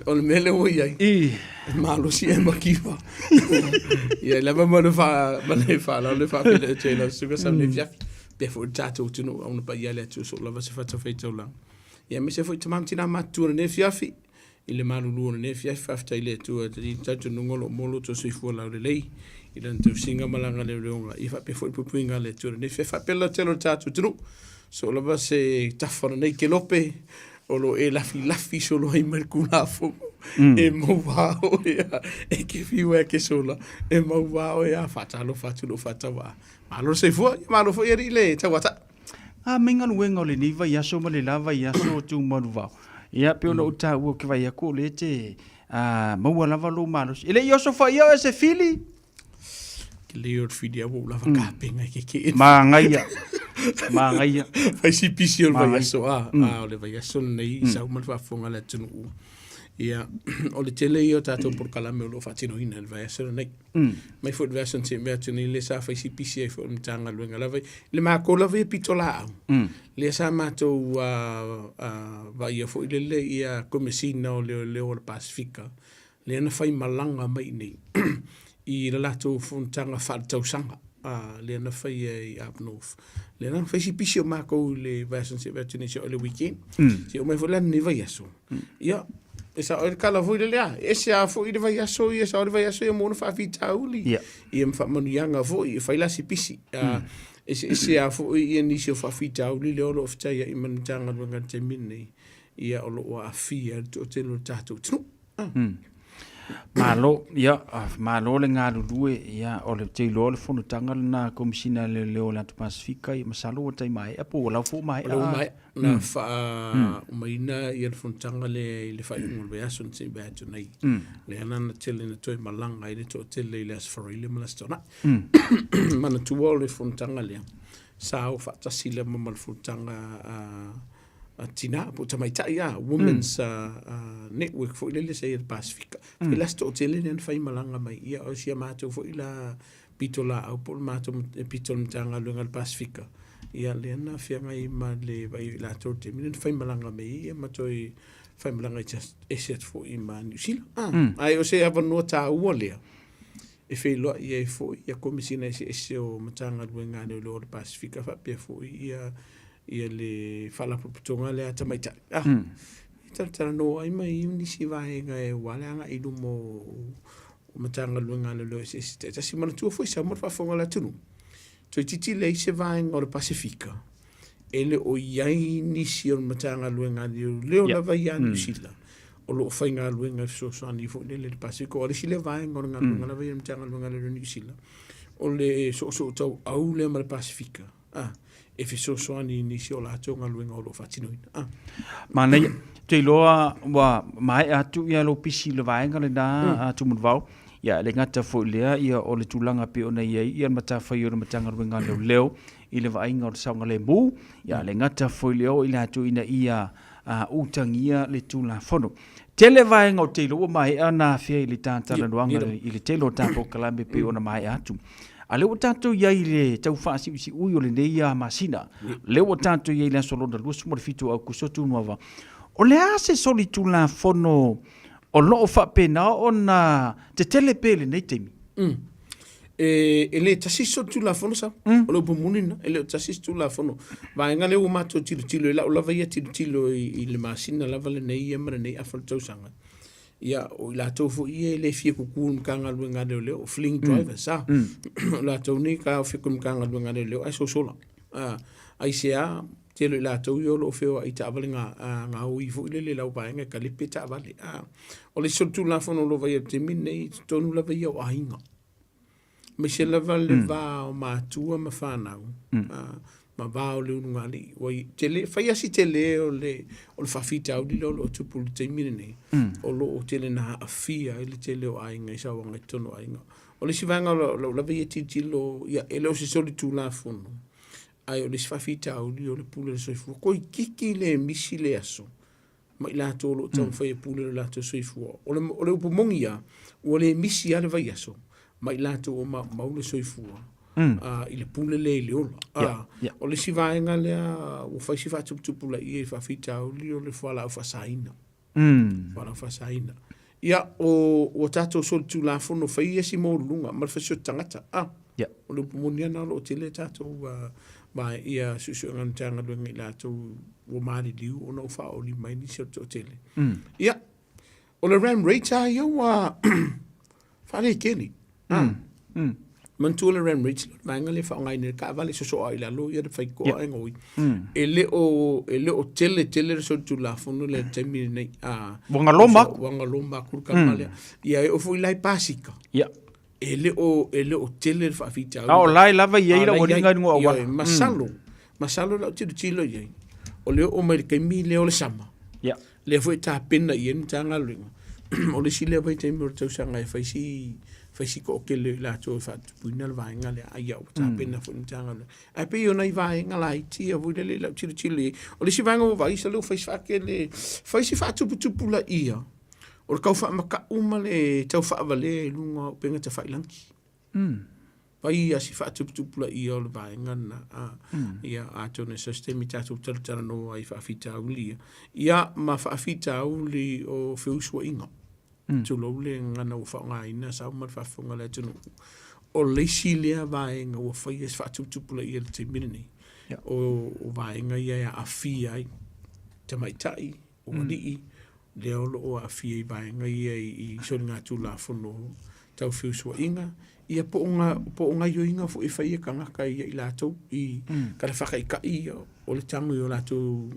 O le mea lea ua i ai, e malosi e makifa. Ia, e lava ma le ma le faaaloalo le faafeiloai atu ai i lau susuga Sam nei afiafi. Pea foi le tatou atunuu auna paia le Atua soo lava se fatafaitaulaga. Ia, aemaise foi tama ma tina matutua o lenei afiafi i le malulu o lenei afiafi. Faafetai i le Atua e tali talitonuga o lo o maua lo outou soifua laulelei i lana tausiga ma lana leoleoga. Ia faapea foi le puipuiga a le Atua i lenei afiafi. Faapea le lautele o le tatou atunuu. Soo lava se tafa o lenei kelope o lo o e lafilafi solo ai ma le Tulafono e maua oe a, e te fiu e ke sola, e maua oe a, faatalofa atu lou faatauvaa. Malo le soifua, ia malo foi alii le tauatai. A mai galuega o lenei vaiaso ma le la vaiaso o Tumaluvao. Ia, pei ona ou taua ou te vaai atu o lea e te maua lava lou malosi. E le i oso faia oe e se fili? Ke o le fili a ua ou lava kapena e kekee. Manaia. Manaia. Fai si pisi o le vaiaso a, a o le vaiaso lenei i sau ma le faafofoga a le atunuu. Ia, o le tele ia o tatou polokalame o lo o faatinoina i le vaiaso lenei. Mai foi le vaiaso na tea atu nei lea sa fai si pisi ai foi o le Matagaluega lava i le matou lava ia pitolaau. Lea sa matou vaaia foi lele ia Komesina o Leoleo o le Pasefika lea na faimalaga mai i inei i le latou fonotaga faaletausaga lea na faia i up north. Lea na fai si pisi o makou i le vaiaso na se'i atu nei seia oo i le weekend. Seia oo mai foi la lenei vaiaso. Ia, e sao ai le tala foi lele a, e ese lava foi le vaiaso ia, sao le vaiaso ia mo ona faafitauli. Ia ma faamanuiaga foi e fai la si pisi. Eseese lava foi ia nisi o faafitauli lea o lo o fetaiai ma le Matagaluega i le taimi lenei, ia o lo o aafia ai le toatele o le tatou atunuu. Malo, ia, malo le galulue, ia, o le, ou te iloa o le fonotaga lena a Komesina a Leoleo o le Atu Pasefika, ia, masalo ua tai maea po ua lau foi ua maea. O lea ua maea, na faaumaina ia le fonotaga lea i le faaiuga o le vaiaso na sei atu nei. Lea la na tele na toe malaga ai le toatele i le Aso Faraile ma le Aso Toonai. Manatua o le fonotaga lea, sa o faatasi lava ma le fonotaga a a tina po o tamaitai a women's network foi lele sa i ai i le Pasefika. E le aso toatele lea na fai malaga mai ia o si a matou foi la pitolaau po o le matou pito o le Matagaluega o le Pasefika, ia lea na feagai ma le vaai o i latou i le taimi lea na faimalaga mai ai ia ma toe faimalaga ese atu foi ma Niu Sila. Ae o se avanoa taua lea e feiloai ai foi ia Komesina eseese o Matagaluega a Leoleo o le Pasefika faapea foi ia ia le faalapotopotoga lea a tamaitai. Ah, e talatalanoa ai ma i nisi vaega e aua le agai i luma o Matagaluega a Leoleo eseese taitasi. Manatua foi Samoa le faafofoga a le atunuu, toeitiiti leai se vaega o le Pasefika e le o i ai nisi o le Matagaluega a Leoleo lava ia Niu Sila o lo o faigaluega e fesoasoani foi lele i le Pasefika. O le isi lea vaega o le galuega lava ia a le Matagaluega a Leoleo a Niu Sila, o le soosootauau lea ma le Pasefika. Ah, e fesoasoani i nisi o latou galuega o lo o faatinoina. Ah. Manaia. Ou te iloa ua maea atu ia lou pisi i le vaega lena a Tumuluvao. Ia, e le gata foi i lea, ia, o le tulaga e pei ona i ai ia le matafaioi o le Matagaluega a Leoleo i le vaaiga o le saogalemu. Ia, e le gata foi i lea o i latou ina ia utagia le Tulafono. Tele vaega ou te iloa ua maea ona afea i le ta talanoaga i le tele o ta polokalame pei ona maea atu. A lea ua tatou i ai i le tau faasiusiui o lenei masina, lea ua tatou i ai i le aso lona 27 o Aokuso Tumava, o le a se solitulafono o lo o faapena ona tetele pea i lenei taimi? E le tasi se solitulafono sa, o le upu moni lena, e le o tasi se Tulafono. Vaega lea ua matou tilotilo i lau lava ia tilotilo i le masina lava lenei ia ma lenei afa o le tausaga, ia o i latou foi ia e le fia kuku i le Matagaluega a Leoleo, o fleeing drivers a. O latou nei e taofi atu i le Matagaluega a Leoleo ae sosola. Aisea? Tele o i latou ia o lo o feoai i taavale gaoi foi lele i lau vaega e kalepe taavale. O le isi solitulafono o lo o vaai i le taimi lenei, i totonu lava ia o aiga, aemaise lava le va o matua ma fanau, ma va o le ulugalii. Ua tele, fai lava si tele o le faafitauli lea o lo o tupu i le taimi lenei, o lo o tele ina aafia ai le tele o aiga i sauaga i totonu o aiga. O le isi vaega o lau lava ia tilotilo, ia, e le o se solitulafono, Ae o le isi faafitauli o le pule o le soifua, toeitiiti le misi le aso ma i latou o lo o taumafai e pule lo latou soifua. O le, o le upu moni lava, ua le misi lava le vaiaso ma i latou o maumau le soifua i le pule lea i le ola. Yeah, yeah. O le isi vaega lea ua fai si faatuputupulaia i faafitauli o le fualaau faasaina. Fualaau faasaina. Ia, o ua tatou solitulafono fai ia si maualuluga ma le fasioti tagata. Ah, Ia. O le upu moni lava lena o lo o tele tatou ma ia suesuega a le Matagaluega i latou ua maliliu ona ua faaolima ai nisi o le toatele. Ia, o le ram rate lava ia ua faaletele. Ah. Manatua le ram rate, le vaega lea e faaaogaina i le taavale e sosoa ai i lalo ia le faitoa ae gaoi. E le o, e le o tele tele le solitulafono lea i le taimi lenei. Ah, Ua galoma atu. Ua galoma atu le tama lea. Ia e oo foi la i pasika. Ia. E le o, e le o tele le faafitauli. A o la e lava i ai le aualiga i luga o auala. Ioe, masalo, masalo lau tilotilo i ai, o le oo mai i le taimi lea o le sama, Ia. lea foi e tapena i ai le Matagaluega, o le isi lea vaitaimi o le tausaga e fai si, fai si toatele o i latou e faatupuina le vaega lea, a ia ua tapena foi le Matagaluega. Ae pei o nai vaega laiti ia foi lele i lau tilotilo i ai. O le isi vaega ua vaai, sa lea ua fai si faatele, fai si faatuputupulaia o le tau faamatau ma le tau faavalea i luga o upega tafailagi. Fai lava si faatuputupulaia o le vaega lena. Ia, atonu e so o se taimi tatou talatalanoa ai i faafitauli ia. Ia, ma faafitauli o feusuaiga. Tulou le gagana ua faaaogaina sau ma le faafofoga a le atunuu. O le isi lea vaega ua faia si faatuputupulaia i le taimi lenei, o vaega ia e aafia ai tamaitai, o alii, lea o lo o aafia i vaega ia i soligatulafono tau feusuaiga, ia po o nga, po o gaioiga foi e fai e tagata ia i latou i tala faataitai ia o le tago i o latou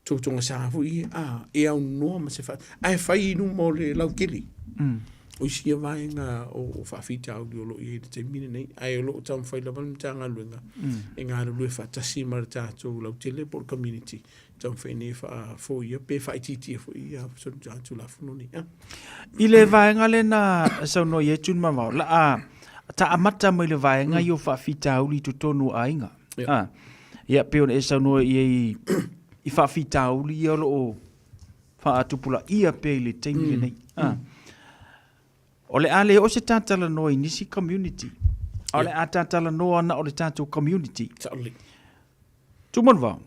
totoga foi ia, a, e aunoa ma se ae fai i luma o le lautele. O isi ia vaega o faafitauli o lo o i ai i le taimi lenei, ae o lo o taumafai lava le Matagaluega e galulue faatasi ma le tatou lautele po o le community taumafai nei e faafoia pe faaitiitia foi ia Tulafono nei. I le vaega lea na saunoa i ai Tulimavao, la a taamata mai le vaega ia o faafitauli i totonu o aiga. Yeah. Ia, pei ona e saunoa i ai i faafitauli ia o lo o faatupulaia pea i le taimi lenei. O le a le oo se ta talanoa i nisi community, a o le a ta talanoa na o le tatou community. Sao lelei. Tumanuvao,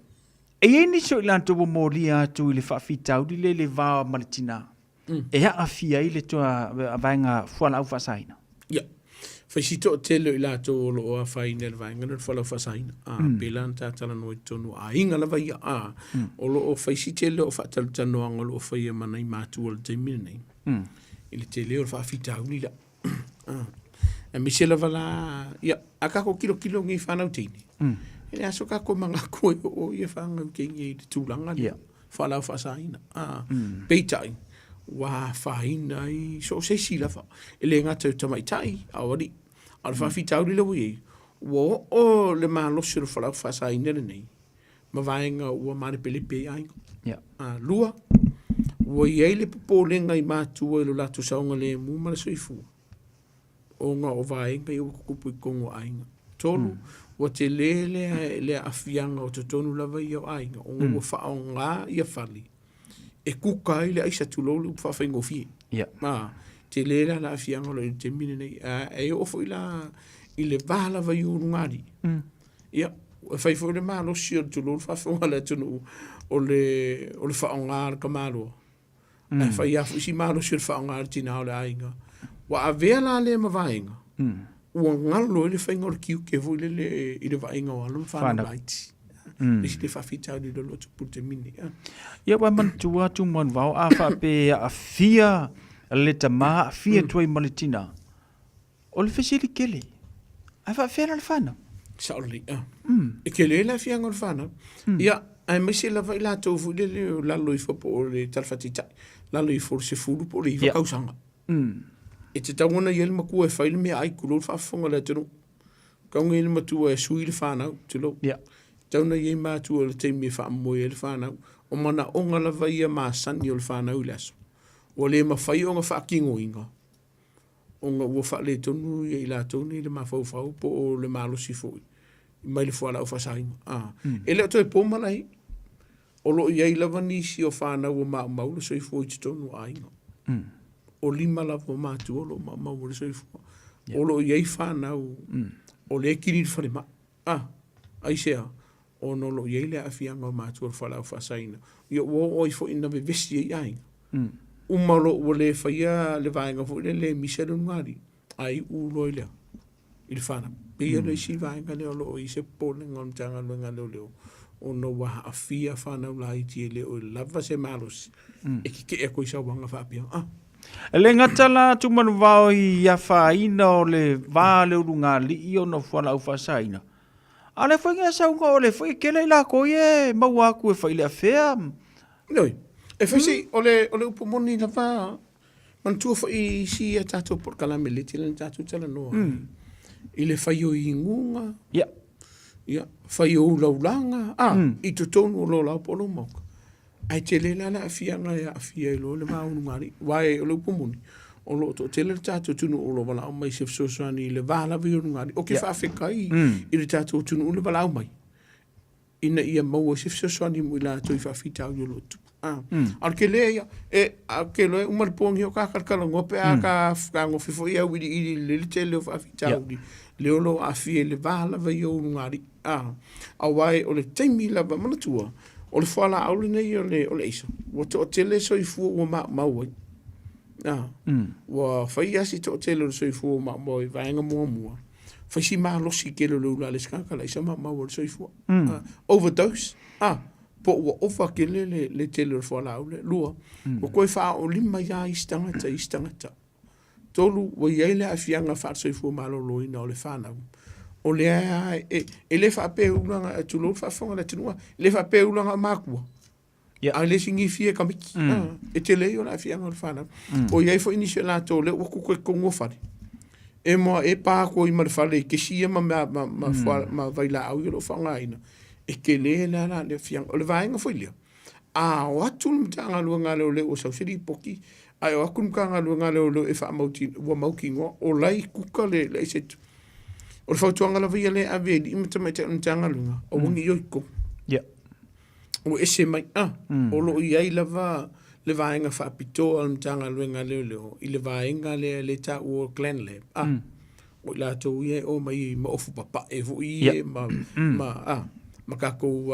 e i ai nisi o i latou ua molia atu i le faafitauli lea i le va ma le tinā, e aafia ai le vaega fualaau faasaina? Ia, fai si toatele o i latou o lo o afaina i le vaega lea o le fualaau faasaina. A, pēlā ona ta talanoa i totonu o aiga lava ia. A, o lo o fai si tele o faatalatalanoaga o lo o faia ma nai matua i le taimi lenei. I le tele o le faafitauli lea. Aemaise lava la, ia, a tatou tilotilo i nei fanau teine, e le aso tatou manatu e oo ia fanau teine i le tulaga lea, fualaau faasaina. Peitai, ua afaina ai so o se isi lava, e le gata i tamaitai, a o alii. A o le faafitauli lea ua i ai, ua oo le malosi o le fualaau faasaina lenei, ma vaega ua malepelepe ai aiga. Yeah. Lua, ua i ai le popolega i matua i lo latou saogalemu ma le soifua, ona o vaega ia ua tutupu i totonu o aiga. Tolu, ua tele le, le aafiaga o totonu lava ia o aiga, ona ua faaaoga ia fale e kuka ai le aisa, tulou le upu faafaigofie. Yeah. Tele la le aafiaga o lo o i ai i le taimi lenei. E oo foi la i le va lava i ulugalii, Ia, e fai foi le malosi o le tulou le faafofoga a le atunuu o le, o le faaaoga a le tamaloa. Ae fai lava foi si malosi o le faaaoga a le tinā o le aiga. Ua avea la lea ma vaega, ua galo ai le faiga o le tiute foi lele i le vaaiga o alo ma fanau laiti. Le isi lea faafitauli o lo o tupu i le taimi lenei. Ia, ua manatua atu Manuvao, a faapea e aafia le tama, aafia atu ai ma le tinā, O le fesili tele, ae faapefea la le fanau? Sao lelei, ah. E tele le aafiaga o le fanau. Ia, aemaise lava i latou foi lele o lalo ifo po o le tala faataitai, lalo ifo o le 10 po o le 9 tausaga. E tatau ona i ai le matua e fai le meaai, tulou le faafofoga a le atunuu. Tatau ona i ai le matua e sui le fanau, tulou. Tatau ona i ai matua i le taimi e faamoe ai le fanau. O manaoga lava ia masani o le fanau i le aso, ua le mafai ona faatinoina ona ua faaletonu ia i latou nei le mafaufau po o le malosi foi mai le fualaau faasaina. E le o toe po malae, o lo o i ai lava nisi o fanau ua maumau le soifua i totonu o aiga. O lima lava o matua o lo o maumau ai le soifua. O lo o i ai fanau o lea e kili i le falemai. Aisea? Ona o lo o i ai le aafiaga o matua o le fualaau faasaina. Ia ua oo ai foi ina vevesi ai aiga. Uma loa ua le faia le vaega foi lele e misa le ulugalii, ae iu loa i le a? I le fanau. Pei o le isi vaega lea o lo o i ai se popolega o le Matagaluega a Leoleo ona ua aafia fanau laiti e le o lava se malosi e tetee atu i sauaga faapea. Ah. E le gata la Tumanuvao i afaina o le va o le ulugalii ona o fualaau faasaina, a o le foi sauga o le foi e tele i latou ia e maua atu e fai le afea. Ioe, e fai si, o le, o le upu moni lava, manatua foi i isi a tatou polokalame leti lea na tatou talanoa ai, i le fai o iguga, ia, fai o ulaulaga, a, i totonu o lou laoa po o lou maota. Ae tele la le aafiaga e aafia ai loa le va ulugalii. Aua o le upu moni, o lo o toatele le tatou atunuu o lo o valaau mai i se fesoasoani i le va lava ia o ulugalii. Ou te faafetai i le tatou atunuu le valaau mai ina ia maua se fesoasoani mo i latou i faafitauli o lo o tupu. A o le tele ia, e, ou te iloa e uma le po nei o ta talatalanoa pe a ta fetagofi foi e auiliili lelei le tele o faafitauli lea o lo o aafia i le va lava ia o ulugalii. A, aua o le taimi lava, manatua, o le fualaau lenei o le, o le aisa, ua toatele soifua ua maumau ai. A, ua fai lava si toatele o le soifua ua maumau ai i vaega muamua, fai si malosi tele o le ula a le isi tagata, le aisa maumau ai le soifua. A, overdose, a, po ua ova tele le, le tele o le fualaau lea. Lua, ua toe faaoolima ai lava isi tagata i isi tagata. 3, ua i ai le aafiaga faale-soifua maloloina o le fanau, o lea e, e le faapea e ulaga, tulou le faafofoga a le atunuu, e le faapea e ulaga o matua, a le sigifia e tamaiti. E tele ia o le aafiaga o le fanau. O i ai foi nisi o latou o lea ua kuka i totonu o fale, e moa e pa atu ai ma le fale i kesi ia ma mea ma, ma, mm. ma vailaau ia o lo o faaaogaina, e tele la la le aafiaga. O le vaega foi lea, A o atu le Matagaluega a Leoleo ua sau se lipoti, ae o atu le Matagaluega a Leoleo e faamautinoa, ua mautinoa o la e i kuka le aisetu. O le fautuaga lava ia lea e ave i alii ma tamaitai o le Matagaluega, aua ne i o i totonu. Ua ese mai, o lo o i ai lava le vaega faapitoa a le Matagaluega a Leoleo i le vaega lea e taua o Clan Lab, o i latou ia e omai ma ofu papae foi ia ma, ma, a, ma tatou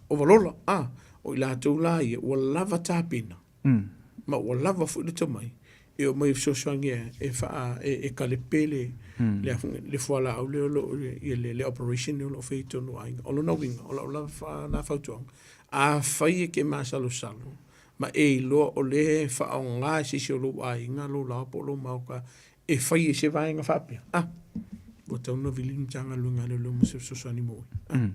ovalola, a, o i latou la ia ua lava tapena ma ua lava foi le tomai e omai e fesoasoani e, faa, e, e kalepe le, le, le fualaau lea o lo o, ia le, le operation lea o lo o faia i totonu o aiga. O lona uiga, o lau lava na fautuaga, afai e te masalosalo ma e iloa o lea e faaaoga e se isi o lou aiga lou laoa po o lou maota e fai ai se vaega faapea, ah, ua tatau ona vili le Matagaluega a Leoleo mo se fesoasoani mo oe. Ah.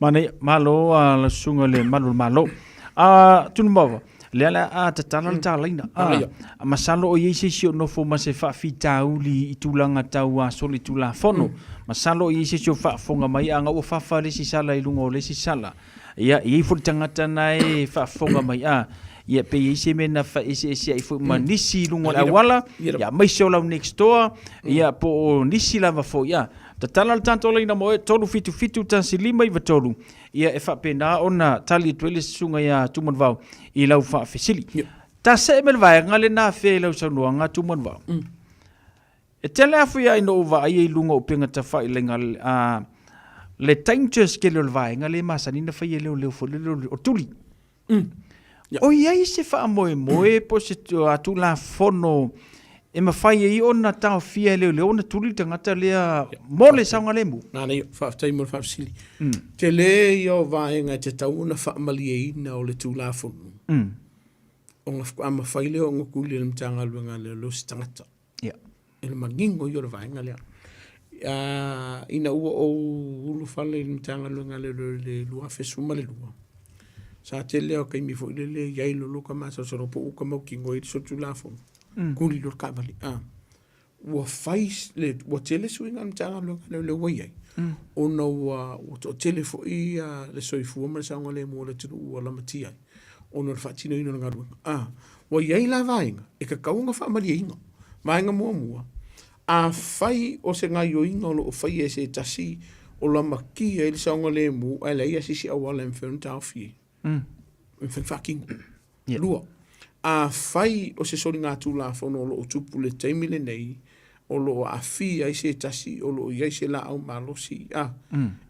Manaia, malo a la susuga i le malu o le Malo. A, Tunumaua, lea le a tatala le talaina. A, masalo o i ai se isi o nofo ma se faafitauli i tulaga tau a solitulafono. Masalo o i ai se isi o faafofoga mai, a na ua fafa le isi sala i luga o le isi sala. Ia, e i ai foi le tagata na e faafofoga mai, a, ia, pe i ai se mea na faaeseese ai foi ma nisi i luga o le auala, ia, aemaise o lau next door, ia, po o nisi lava foi, a, tatala le tatou laina mo oe, 377 1593, ia, e faapena ona tali atu ai le susuga ia Tumanuvao i lau faafesili. Ta see mai le vaega lena afea i lau saunoaga Tumanuvao. E tele afu ia ina ou vaaia i luga o upega tafailainga a le dangerous tele o le vaega lea e masani ona fai e leoleo foi lele o tuli. O i ai se faamoemoe po o se tulafono e mafai ai ona taofia e leoleo ona tuli le tagata lea mo le saogalemu? Manaia, faafetai mo le faafesili. Tele ia o vaega e tatau ona faamalieina o le Tulafono, ona faatoa mafai lea ona tuli e le Matagaluega a Leoleo se tagata. Ia. E le manino ia o le vaega lea. Ina ua ou ulufale i le Matagaluega a Leoleo i le 2012, sa tele lava o taimi foi lele e i ai loloto masalosalo po o uta mautinoa i le solitulafono, tuli loa le taavale. Ua fai, ua tele suiga a le Matagaluega a Leoleo ua i ai, ona ua toatele foi le soifua ma le saogalemu o le atunuu ua lamatia ai, ona o le faatinoina o le galuega. Ua i ai la vaega e tatau ona faamalieina. Vaega muamua, afai o se gaoioiga o lo o faia e se tasi o lamatia ai le saogalemu ae leai lava se isi auala e mafai ona taofi ai, e mafai ona faatino. Lua, afai o se soligatulafono o lo o tupu i le taimi lenei o lo o aafia ai se tasi o lo o i ai se laau malosi,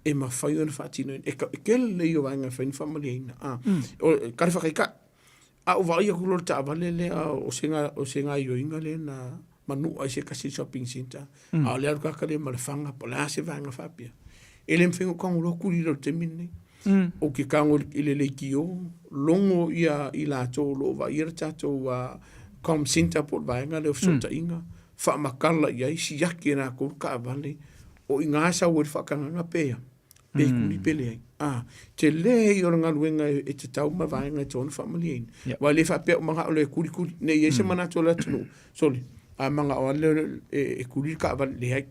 e mafai ona faatinoina. E tele ia o vaega e mafai ona faamalieina. O, tali faataitai. A ou vaai atu loa i le taavale lea o se o se gaoioiga lea na manua ai se tasi i le shopping centre, a o le alu tagata lea ma le faga po o le a se vaega faapea. E le mafai ona ou tago loa tuli loa i le taimi lenei. Ou te tago i le leitio, logo ia i latou o lo o vaaia le tatou com centre po o le vaega lea o fesootaiga, faamatala i ai, siaki e latou le taavale, o i ina e sau ai le faatagaga pe a, pe tuli pe leai. A, tele ia o le galuega e tatau ma vaega e tatau ona faamalieina. Aua e le faapea ua manao loa e tuli tuli, ne i i ai se manatu o le atunuu, sole, a manao lava lea e tuli le taavale, leai.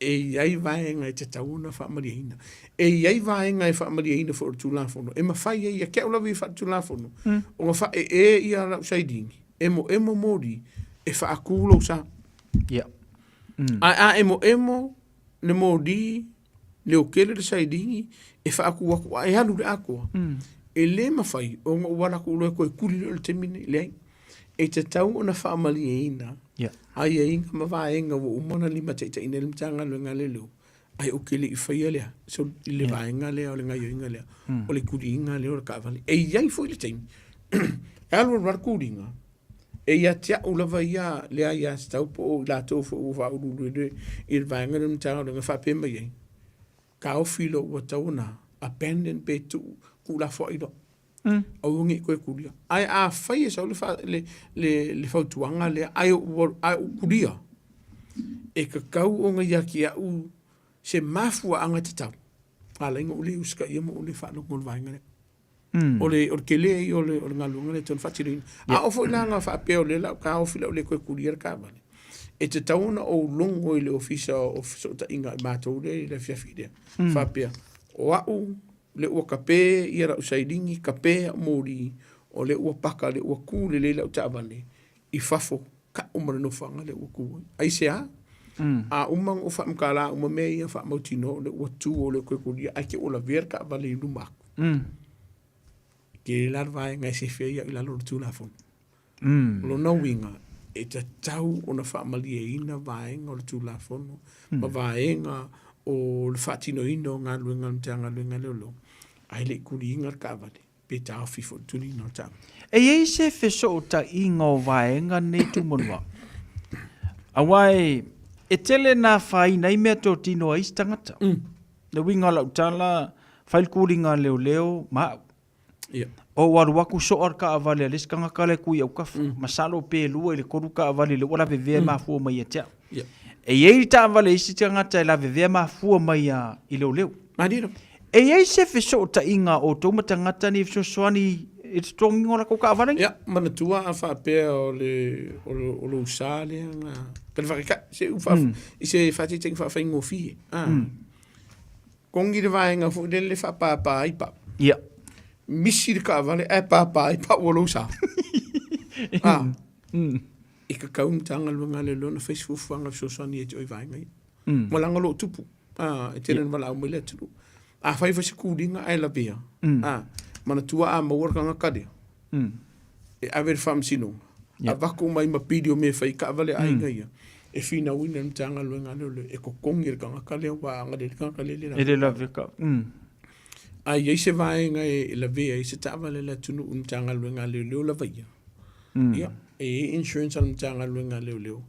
E i ai vaega e tatau ona faamalieina. E i ai vaega e faamalieina foi o le Tulafono, e mafai ai ia te au lava ia faaletulafono, ona faaee ia lau sailini, emoemo moli, e faatu lou sa. Ae a emoemo le moli, leotele le sailini, e faatu atu ae alu i le atoa, e le mafai ona ou alu atu loa e toe tuli loa i le taimi lenei. Leai. E tatau ona faamalieina aiaiga ma vaega ua uma ona limataitaiina ai le Matagaluega a Leoleo, ae ou te le i faia lea i le vaega lea o le gaoioiga lea, o le tuliga lea o le taavale. E i ai foi le taimi e alu alu lava le tuliga, e ia te au lava ia le aiatatau po o i latou foi ua faauluulu i le vaega lea o le Matagaluega e faapea mai ai, taofi loa ua tatau ona abandon pe tuu tuulafoai loa. Aua ne i toe tulia. Ae afai e sau le fautuaga lea ae ou tulia, e tatau ona ia te au se mafuaaga tatau e ala ai ona ou le usitaia ma ou le faalogo i le vaega lea. O le tele ia o le galuega lea e tatau ona faatinoina. A oo foi la ina faapea o lea o le a ou taofi o le a ou le toe tulia le taavale, e tatau ona ou logo i le Ofisa o Fesootaiga a matou lea i le afiafi lea, faapea, o au lea ua kape ia lau sailini, kape au moli, o lea ua paka, lea ua tu lelei lau taavale i fafo, tau ma le nofoaga lea ua tu ai. Aisea? A uma ona ou faamatala uma mea ia faamautinoa o lea ua tu o lea ua toe tulia, ae te i ua lavea le taavale i luma atu. E tele la le vaega e sefe ai au i lalo o le Tulafono. O lona uiga, e tatau ona faamalieina vaega o le Tulafono ma vaega o le faatinoina o galuega a le Matagaluega a Leoleo, ae le i tuliina le taavale pe taofi foi le tuliina o le taavale. E i ai se fesootaiga o vaega nei Tumua, aua e tele na afaina ai meatotino a isi tagata. Le uiga o lau tala, fai le tuliga a leoleo ma au. Ia. Ou alu atu soa le taavale a le isi tagata la e tu i autafa. Masalo pe lua i le tolu taavale lea ua lavevea e mafua mai ia te au. Ia. E i ai le taavale a isi tagata e lavevea mafua mai ia i leoleo. Malie lava. E i ai se fesootaiga a outou ma tagata nei e fesoasoani i le totogiina o latou taavale? Ia, manatua a faapea o le o le o lou sa lea na pe le faataitai se u faa i se faataitaiga faafaigofie. Ah. Kogi le vaega foi lele faapapa ai pau. Ia. Misi le taavale ae papa ai pau o lou sa. Ah. E tatau i le Matagaluega a Leoleo ona fai se fuafuaga fesoasoani ia te oe i vaega ia. Ua leaga o lo o tupu. Ah, e tele ina valaau mai le atunuu. Afai foi se tuliga ae lavea, ah, manatua a maua le tagata lea, e ave i le faamasinoga, avatu mai ma pili o mea e fai i taavale a aiga ia, e finauina e le Matagaluega a Leoleo e totogi e le tagata lea aua a agalelei le tagata lea e le lavea. E le lavea ka. A i ai se vaega e lavea ai se taavale a le atunuu i le Matagaluega a Leoleo lava ia, ia, e i ai insurance a le Matagaluega a Leoleo,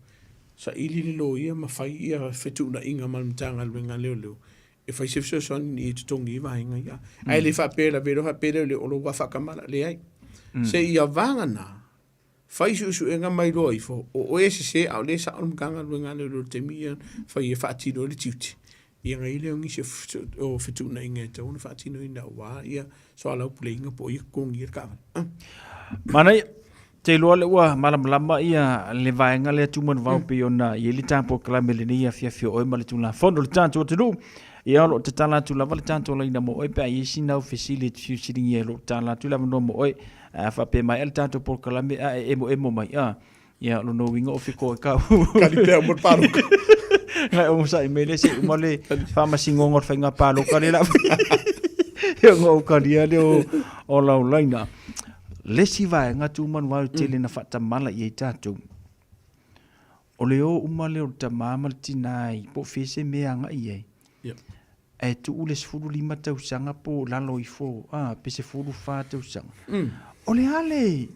saili le loia ma fai ia fetuunaiga ma le Matagaluega a Leoleo e fai se fesoasoani i totogi i vaega ia. Ae le faapea e lavea loa faapea lea o lou vaa faatamala, leai. Seia vagana, fai suesuega ma iloa ifo, o oe e sese a o lea e sao le Matagaluega a Leoleo i le taimi ia fai e faatino ai le tiute, ia ona i ai lea o nisi o fetuunaiga e tatau ona faatinoina aua ia soalaupuleina po o ai e totogia le taavale. Manaia. Te iloa lea ua malamalama ia le vaega lea Tumanuvao pei ona i ai le tatou polokalame i lenei afiafi o oe ma le Tulafono o le tatou atunuu. Ia o lo o tatala atu lava le tatou laina mo oe pe a i ai sina au fesili e te fiu fesiligia o lo o tatala atu le avanoa mo oe. A faapea e maea le tatou polokalame a e emoemo mai, a, ia o lona uiga o feko e kau. Kali pea mo le paloka. Ngai onosai mai lea seia uma le faamasinoga o le faiga paloka lea o le a faia. Ia ona ou kalia lea o lau laina. Le isi vaega Tumanuvao tele na faatamala i ai tatou, o le o uma lea o le tama ma le tina i po o fea se mea e agai i ai, ae tuu le 15 tausaga po o lalo ifo, a, pe 14 tausaga. O le a le...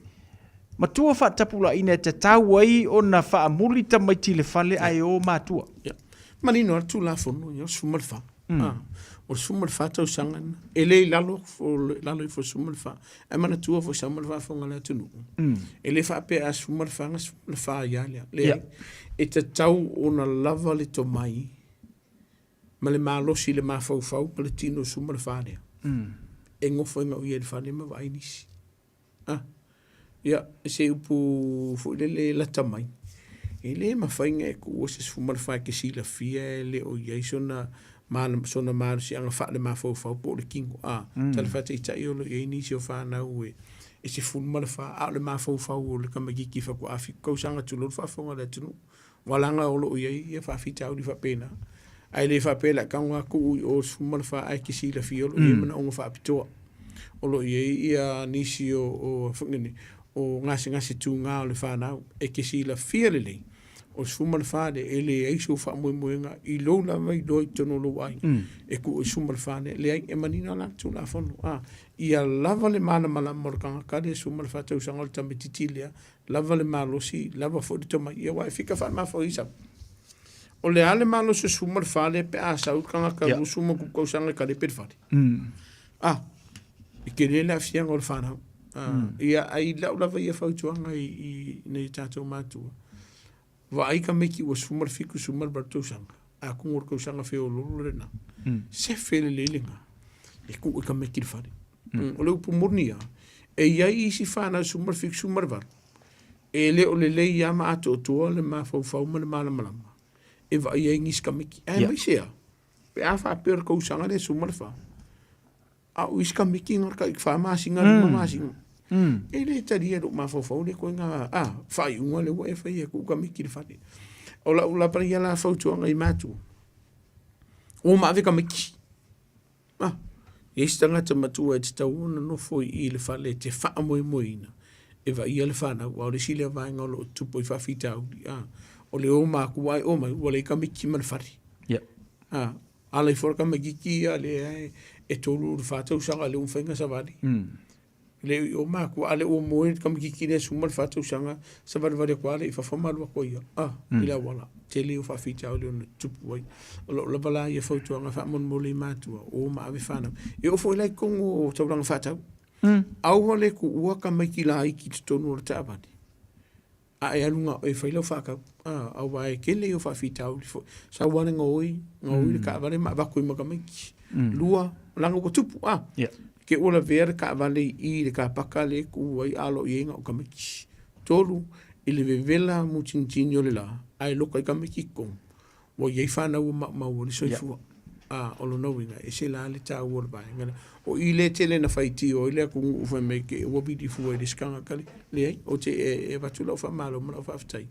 Matua faatapulaaina e tatau ai ona faamuli tamaiti i le fale ae o matua. Ia. Manino lava le Tulafono, ia, o le 14. O le 14 tausaga lena. E le i lalo, lalo ifo o le 14. Ae manatua foi sau ma le faafofoga a le atunuu, e le faapea a 14 ona 14 ai lava lea. Leai. E tatau ona lava le tomai ma le malosi i le mafaufau ma le tino 14 lea. E nofo ai gauia i le fale ma vaai nisi. Ah, ia, se upu foi lele e lata mai, e le mafai ona e tuua se 14 e te silafia e le o i ai sona sona malosiaga faale-mafaufau po o le tino. A, tala faataitai o lo o i ai nisi o fanau e 14, a o le mafaufau o le tamaitiiti faatoa 7 tausaga tulou le faafofoga a le atunuu. Ua laga o lo o i ai ia faafitauli faapena, ae le faapea o le a tago lava tuu i o i le 14 ae te silafia o lo o i ai manaoga faapitoa. O lo o i ai ia nisi o foi nei o gasegase tuga o le fanau e te silafia lelei o le 14 lea e leai sou faamoemoega i lou lava iloa i totonu o lou aiga e tuu i le 14 lea. Leai, e manino la le Tulafono, ia lava le malamalama o le tagata lea 14 tausaga o le tamaitiiti lea lava le malosi, lava foi le tomai, ia aua e fika faalemafauisa. O le a le malosi o 14 lea pe a sau le tagata 20 ma tausaga e kalepe le fale. Ah, e tele le aafiaga o le fanau. Ah, ia ai lau lava ia fautuaga i nei tatou matua. Vaai tamaiti ua 17, 18 tausaga, atonu o le tausaga feoloolo lena. Sefe lelei lena e tuu i tamaiti i le fale. O le upu moni lava, e i ai isi fanau 17, 18, e le o lelei lava ma atoatoa le mafaufau ma le malamalama e vaai ai nisi tamaiti. Aemaise lava pe a faapea o le tausaga lea 14, A o isi tamaiti na o le tai fa masina, lima masina. E le talia e lou mafaufau le ituaiga faaiuga lea ua e faia e tuu tamaiti i le fale. O lau lava ia la fautuaga i matua, o ma ave tamaiti. E i ai se tagata matua e tatau ona nofo i i i le fale e te faamoemoeina e vaaia le fanau, aua o le isi lea vaega o lo o tutupu ai faafitauli, o le o matua ae omai ua leai tamaiti ma le fale. Ala ifo le tamaitiiti ia lea e 3 i le 4 tausaga lea ua mafai ona savali. Le i o matua, a le ua moe le tamaitiiti lea 14 tausaga, savalivali atu lava lea i fafo ma alu atu ai ia, i le auala. Tele o faafitauli e ono tutupu ai. O lou lava la ia fautuaga faamolemole i matua, o ma ave fanau. E oo foi la i totonu o taulaga faatau. Aua le tuua tamaiti laiti i totonu o le taavale. A e alu na oe e fai lau faatau, aua e tele ia o faafitauli foi. Sau lava le gaoi, gaoi le taavale ma avatu ai ma tamaiti. Lua, leaga ua tupu, te i ua lavea le taavale i i i le car paka lea e tu ai a o lo o i ai na o tamaiti. Tolu, i le vevela mutinitini o le la, ae loka ai tamaiti i totonu, ua i ai fanau ua maumau ai le soifua. O lona uiga, e ese la le taua o le vaega lea. O i lea e tele ina faitio ai le atunuu fai mai ua vili fua i le isi tagata. Leai, ou te e avatu lau faamalo ma lau faafetai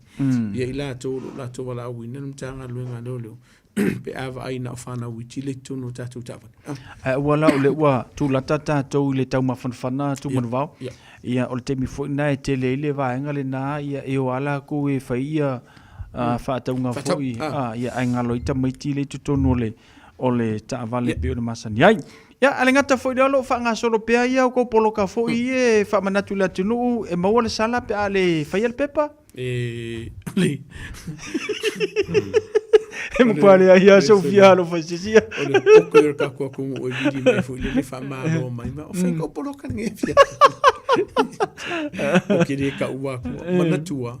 ia i latou o lo o latou valaauina le Matagaluega a Leoleo pe a vaai na o fanau iti lea i totonu o tatou taavale. Ae aua la o lea ua tulata tatou i le taumafanafana Tumanuvao. Ia, o le taimi foi lena e tele ai le vaega lena, ia e o lava latou e fai ia faatauga foi, ia, ae galo ai tamaiti lea i totonu o le o le taavale e pei ona masani ai. Ia, a le gata foi lea o lo o faagasolo pea ia outou poloka foi e faamanatu i le atunuu e maua le sala pe a le faia le pepa. E le E matua leai lava sou fia alofa i se isi. O le poke o le tatou atunuu e vili mai foi lele faamalo mai ma o fai kou poloka lenei fia. Ou te le taua atu. Manatua,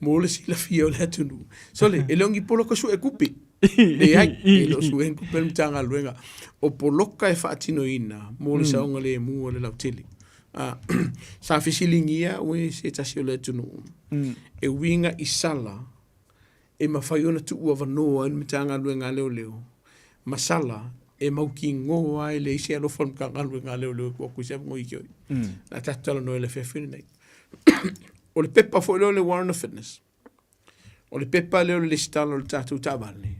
mo le silafia o le atunuu. Sole, e le o ni poloka sue kupe. Leai, e le o sue ni kupe le Matagaluega. O poloka e faatinoina mo le saogalemu o le lautele. Sa fesiligia au e se tasi o le atunuu, e uiga i sala e mafai ona tuuavanoa ai le Matagaluega a Leoleo ma sala e mautinoa ai e leai se alofa o le Matagaluega a Leoleo e tuu atu i se avanoa ia te oe. O le a tatou talanoa i le afiafi lenei. O le pepa foi lea o le Warrant of Fitness, o le pepa lea o le lesitala o le tatou taavale,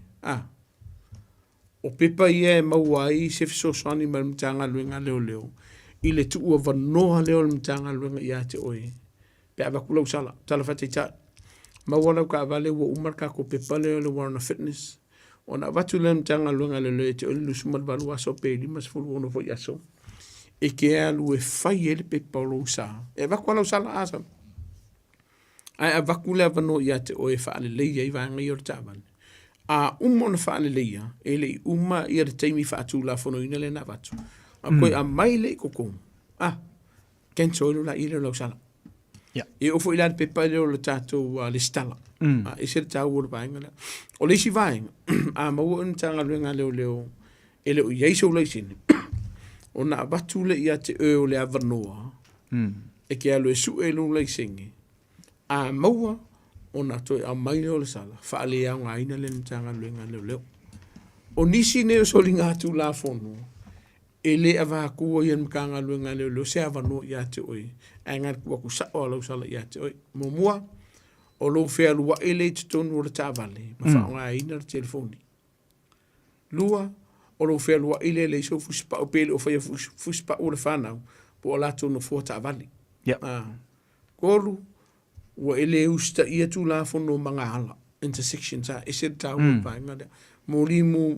o pepa ia e maua ai se fesoasoani mai le Matagaluega a Leoleo i le tuuavanoa lea o le Matagaluega ia te oe pe a avatu lau sala. Tala faataitai, maua lau taavale ua uma le tatou pepa lea o le Warrant of Fitness, ona avatu lea e le Matagaluega a Leoleo ia te oe le 28 aso pe 56 foi aso e te alu e fai ai le pepa o lou sa. E avatu lava lau sala, a sau. Ae avatu le avanoa ia te oe e faaleleia ai vaega ia o le taavale. A uma ona faaleleia, e le i uma ia le taimi faatulafonoina lea na avatu, a toe aumai lea i totonu, a, cancel ai loa lea o lau sala. E oo foi la i le pepa lea o le tatou resitala. A ese le taua o le vaega lea. O le isi vaega, a maua oe i le Matagaluega a Leoleo e le o i ai sou laisene, ona avatu lea ia te oe o le avanoa e te alu e sue lou laisene, a maua ona toe aumai lea o le sala, faaleaogaina lea e le Matagaluega a Leoleo. O nisi nei o soligatulafono e le avatua i le Matagaluega a Leoleo se avanoa ia te oe, ae na ona tuu atu sao lava o lau sala ia te oe. Muamua, o lou fealuai lea i totonu o le taavale ma faaaogaina le telefoni. Lua, o lou fealuai lea e leai sou fusipau pe le o faia fusipau o le fanau po o latou nofoa taavale. Tolu, ua e le usitaia Tulafono o magaala, intersections, a ese le taua o le vaega lea. Moli mu,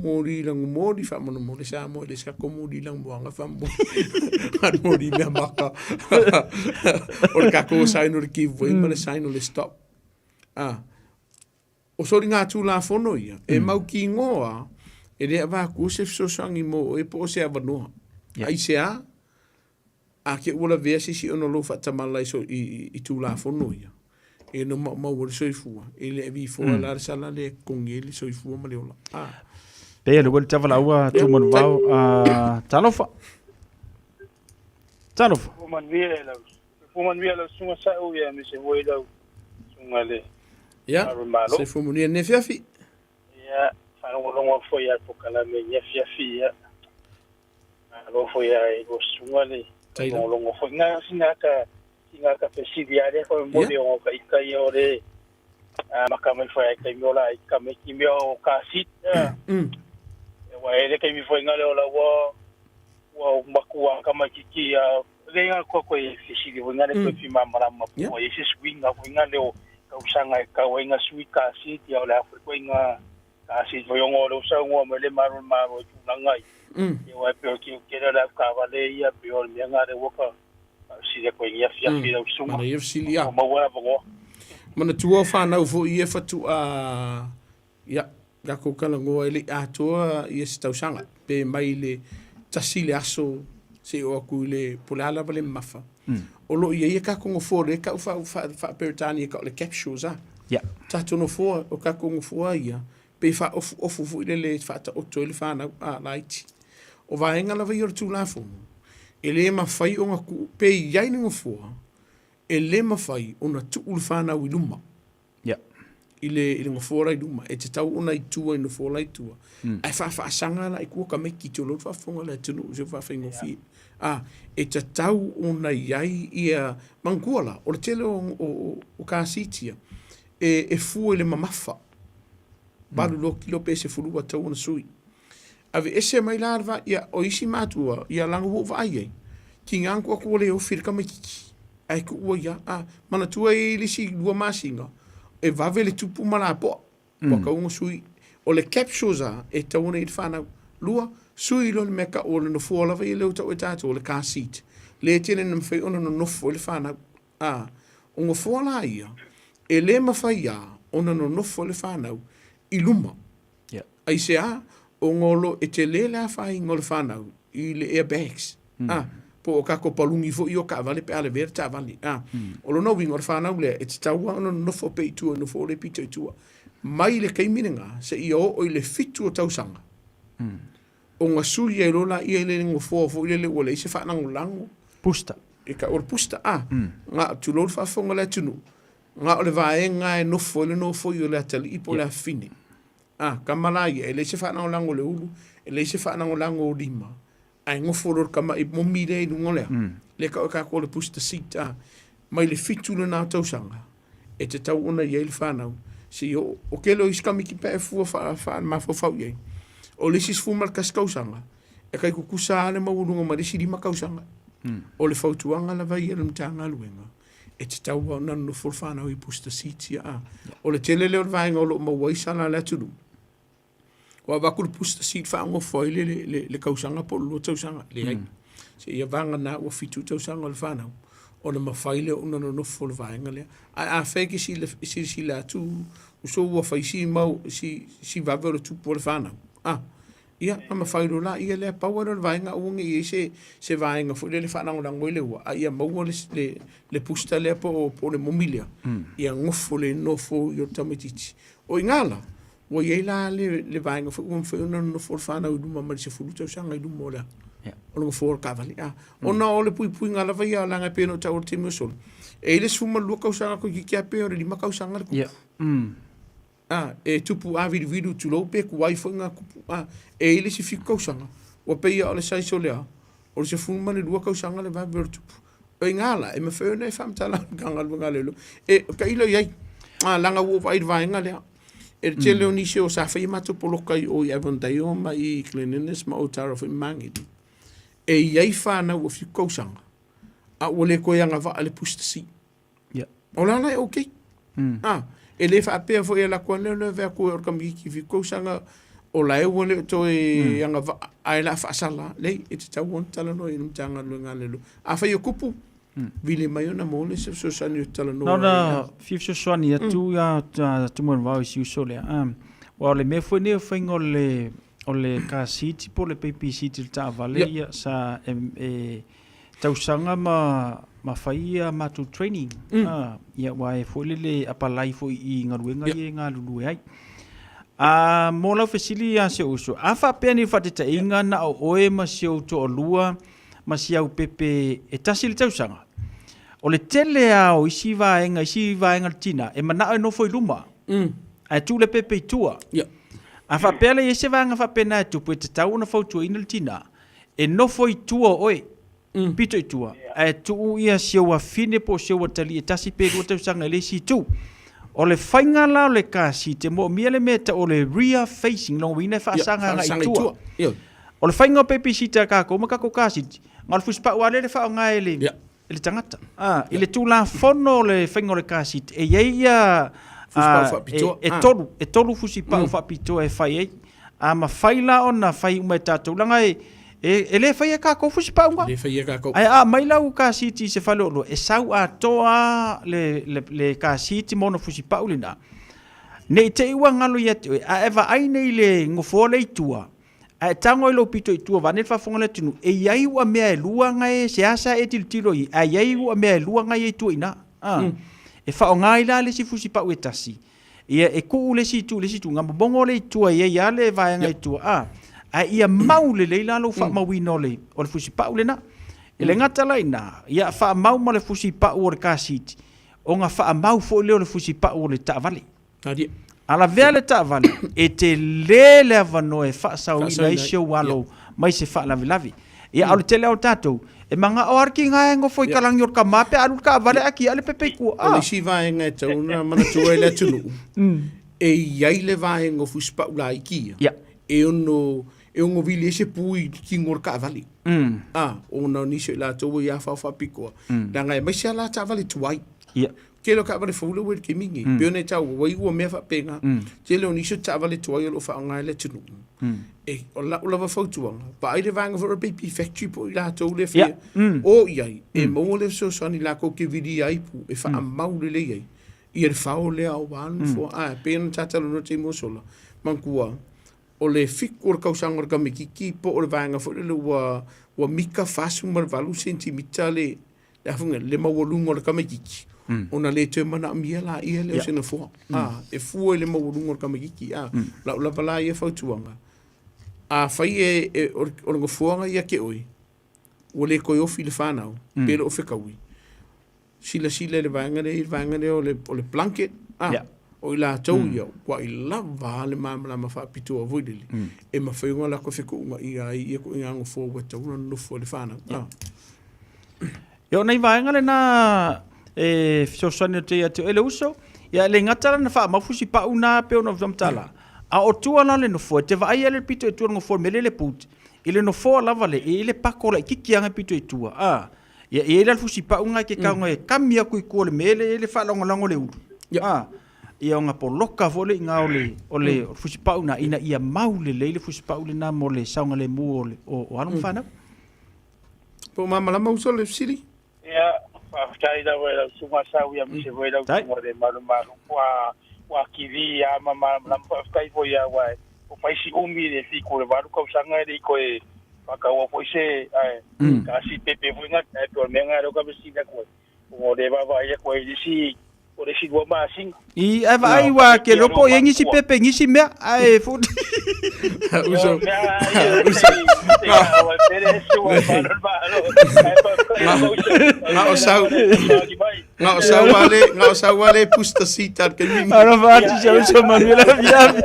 moli lagumoli, faamolemole Samoa e le se tatou moli lagumoaga faamolemole. A moli mea maka. O le tatou sign o le give way ma le sign o le stop. A, o soligatulafono ia, e mautinoa e le avatua se fesoasoani mo oe po o se avanoa. Aisea? A te ua lavea se isi ona o lou faatamala i Tulafono ia, e no maumau ai le soifua, e le avifoa la le sala lea e totogi ai le soifua ma le ola. Pei le ua le tavalaua Tumanuvao. Talofa. Talofa. Soifua manuia lau, soifua manuia lau susuga Sa'u ia aemaise foi lau susuga le Ia, Malo. Soifua manuia lenei afiafi. Ia, faalogologo atu foi i le polokalame i lenei afiafi ia. Malo foi i lua susuga le logologo foi. Na sina ata sina ata fesili a lea foi moni o ka ita ia o le maka mai foi ai taimi o la i ka me ki mea o ka sit. E wa ele taimi foi ngale o la ua ua makua ka mai kiki a le nga ko ko e fesili foi ngale ko fi mamarama po e se swing a foi ngale o tausaga e kau ai nga sui ka sit ia o le a foi ko nga A si foi ongo le usa ngoa mai le maro maro i tulaga i. Ia wai pe o ki o kera le au kavale ia pe o le mea ngā le waka. Si le koe ngia fia fia u sunga. Mana ia fesili a. O maua la vongoa. Manatua o whanau foi ia whatua ia takou talanoa e le i atoa ia se tausaga pe mai le tasi le aso seia oo atu i le po o le a lava le mamafa. O lo o i ai ia tatou nofoa lea e tau faa-Peretania e tau o le capsules a. Tatou nofoa, o tatou nofoa ia, pei e faaofuofu foi lele e faataoto ai le fanau a laiti. O vaega lava ia o le Tulafono, e le mafai ona tuu, pe i ai le nofoa, e le mafai ona tuu le fanau i luma. I le, i le nofoa la i luma, e tatau ona i tua i nofoa la i tua. Ae faafaasaga la i tua tamaiti o lea ua faafofoga le atunuu i se faafaigofie. A, e tatau ona i ai ia, manatua la, o le tele o car seats ia, e fua i le mamafa, 82 kilo pe 12 tatau ona sui. Aveese mai la le va, ia, o isi matua, ia leaga ua ou vaai ai, tiga ona tuu atu ua le ofi i le tamaitiiti, ae tuu ai lava. A, manatua e i ai le isi 2 masina, e vave le tupu ma lapoa. Ua tatau ona sui. O le capsules a, e tatau ona i ai le fanau. Lua, sui loa le mea tau o le nofoa lava ia lea ua tau e tatou o le car seat. Lea e tele ina mafai ona nonofo ai le fanau. A, o nofoa la ia, e le mafai lava ona nonofo ai le fanau i luma. Aisea? Ona o lo, e tele le afaina o le fanau i le airbags, a, po o tatou paluni foi ia o taavale pe a lavea le taavale, a. O lona uiga o le fanau lea, e tatau lava ona nonofo pea i tua i le nofoa lea pito i tua. Mai le taimi lena seia oo i le 7 o tausaga, ona sui ai loa lea i le nofoa foi lele ua leai se faalagolago. Booster. E tau o le booster, a. Na, tulou le faafofoga a le atunuu, na o le vaega e nofo ai le nofoi o le atalii po o le afafine. A, tama la ia, e leai se faalagolago o le ulu, e leai se faalagolago o lima, ae nofo loa le tama i momi lea i luga o le a? Lea e tau e tatou o le booster seat, a. Mai le 7 lena o tausaga, e tatau ona i ai le fanau, seia oo. O tele o isi tamaiti pe a e fua faamafaufau i ai, o le isi 11 tausaga, e tai tutusa lava le maualuga ma le isi 5 tausaga. O le fautuaga lava ia a le Matagaluega, e tatau lava ona nonofo le fanau i booster seats ia. A. O le tele lea o le vaega o lo o maua ai sala a le atunuu, ua avatu le booster seat faanofo ai le tausaga po o le 2 tausaga. Leai. Seia vagana ua 7 tausaga o le fanau. Ona mafai lea ona nonofo le vaega lea. Ae afai e te silasila atu uso ua fai si mau si si vave o le tupu o le fanau, a, ia ona mafai loa laia lea. Pau lava lea o le vaega aua ne i i ai se se vaega foi lele e faalagolago ai le ua, a ia maua le le le booster lea po o po o le momi lea, ia nofo lelei le nofo o le tamaitiiti. O i ina la, ua i ai la le le vaega foi ua mafai ona nonofo le fanau i luma mai le 10 tausaga i luma o le a? O le nofoa o le taavale. A, ona o le puipuiga lava ia leaga e pei ona ou taua i le taimi ua sola, e i ai le 12 tausaga toeitiiti lava pe o le 5 tausaga le tupu. A, e tupu āviluvilu tulou pe tuai foi ona tupu. A, e i ai le isi 7 tausaga, ua pei lava o le size o le a? O le 12 tausaga le vave o le tupu. O i ina la, e mafai ona e faamatala i le Matagaluega a Leoleo. E tailo i ai, a, leaga ua ou vaai i le vaega lea. E le tele o nisi o sa fai a matou poloka i o i Avondale ma i Glen Innes ma Otara foi ma Magili. E i ai fanau ua 7 tausaga, a ua le toe agavaa i le booster seat. Yeah. O la la e okay. Ah, e le faapea foi e alu atu lea lea atu o le tamaitiiti 7 tausaga o la e ua le o toe agavaa ae o le a faasala. Leai, e tatau ona talanoa i le Matagaluega a Leoleo. Afai o tupu, vili mai ona maua le isi fesoasoani ou te talanoa Na ona fia fesoasoani atu ia Tumuanivao i si uso lea. Aua o le mea foi lenei o le faiga o le o le car seat po o le baby seat i le taavale, ia sa e tausaga ma ma fai a matou training. Ia aua e foi lele apalai foi i galuega ia e galulue ai. A mo lau fesili ia si ou uso, a faapea nei faataitaiga na o oe ma si ou toalua ma si au pepe e tasi le tausaga, o le tele lava o isi vaega, isi vaega o le tina e manao e nofo i luma, ae tuu le pepe i tua. A faapea la e i ai se vaega faapena e tupu, e tatau ona fautuaina le tina e nofo i tua o oe, pito i tua, ae tuu ia si ou afine po o si ou atalii e tasi pe lua tausaga i le isi itu. O le faiga la o le car seat, e moomia le mea e tau o le rear facing, lona uiga e faasaga agai i tua. O le faiga o babysitter a tatou ma tatou car seat, na o le fusipau lava lea e faaaoga e le, e le tagata. Ah, I le Tulafono o le faiga o le car seat, e i ai ia Fusipau faapitoa. E, e tolu, e tolu fusipau faapitoa e fai ai. A mafai la ona fai uma e tatou, leaga e, e, e le faia e tatou fusipau na. Le faia e tatou. Ae a aumai lau car seat i se faleoloa, e sau atoa le, le, le car seat ma ona fusipau lena. Ne i te i ua galo ia te oe, a e vaai nei i le nofoa lea i tua, a e tago i lou pito i tua vaeane le faafofoga a le atunuu, e i ai ua mea e lua na e seasea e tilotilo i ai, ae i ai ua mea e lua na e i tua i ina. A. E faaaoga ai la le isi fusipau e tasi, ia e tuu le isi itu i le isi itu, na momono lea i tua e i ai lava le vaega i tua, a, ae ia mau lelei la lou faamauina o le, o le fusipau lena. E le gata la i ina, ia faamau ma le fusipau o le car seat, ona faamau foi lea o le fusipau o le taavale. A lavea le taavale, e tele le avanoa e faasaoina ai si ou alo mai se faalavelave. Ia, a o le tele lava o tatou, e manao lava le tiga e nofo i kalagi o le tama pe a alu le taavale ae tiai le pepe i tua. O le isi vaega e tatau ona manatua e le atunuu, e i ai le vaega o fusipau laiti ia, e ono e ono vili ai se pu i le tino o le taavale. A, ona o nisi o i latou ua i afaao faapitoa, leaga e aemaise lava la taavale tuai. Ia. Tele o taavale fou lea ua i le taimi lenei, pei ona e taua, ua iu ua mea faapena. Tele o nisi o taavale tuai o lo o faaaoga e le atunuu. E, o lau lava fautuaga, vaai le vaega foi o le Baby Factory po o i latou lea e faia, o i ai, e maua le fesoasoani latou te vilia ai pu e faamau lelei ai ia le fao lea aua le nofoa. Ae pei ona ta talanoa i le taimi ua sola, manatua, o le 7 o le tausaga o le tamaitiiti po o le vaega foi lele ua ua mita 48 sentimita le le afuga le maualuga o le tamaitiiti ona le toe manaomia laia lea o se nofoa. A, e fua i le maualuga o le tamaitiiti. A, lau lava la ia fautuaga, afai e, e, o le nofoaga ia te oe, ua le toe ofi i le fanau, pe le o fetaui, silasila i le vaega lea i le vaega lea o le, o le blanket, a, yeah. o i latou ia, ua i lava le malamalama faapitoa foi lele, e mafai ona latou fetuunaiga ai ia ituaiga nofoa ua tatau ona nonofo ai le fanau. Yeah. Ia o nai vaega lena e fesoasoani atu ai ia te oe le uso, ia e le gata la na faamau fusipau na pei ona faamatala, a o tua la le nofoa, e te vaai lava le pito i tua o le nofoa i le mea lea le boot, i le nofoa lava le, e i ai le pako laitiiti lava e pito i tua, a, ia e i ai la le fusipau lena e te tago e kami atu i tua o le mea lea e i ai le faalagolago o le ulu, a, ia ona poloka foi lea i ina o le, o le fusipau lena ina ia mau lelei le fusipau lena mo le saogalemu o, o, o alo ma fanau. Po o malamalama uso le fesili? Ia, Faafetai lava i lau susuga Sau aemaise foi lau susuga le Malumalu ua kili lava ma malamalama. Faafetai foi lava aua ua fai si umi i le 78 tausaga e le i toe faataua foi se ae tasi pepe foi na ae pei o le mea lena lea ou te fesili atu ai ona o lea e vaavaai atu ai i le isi o le isi 2 masina. I ae vaai ua ke leo po i nisi pepe nisi mea ae fu. Uso. Nga o sau. Nga o sau ale, nga o sau ale pusta sita ke mimi. Ara vaati sa uso Manuela Viavi.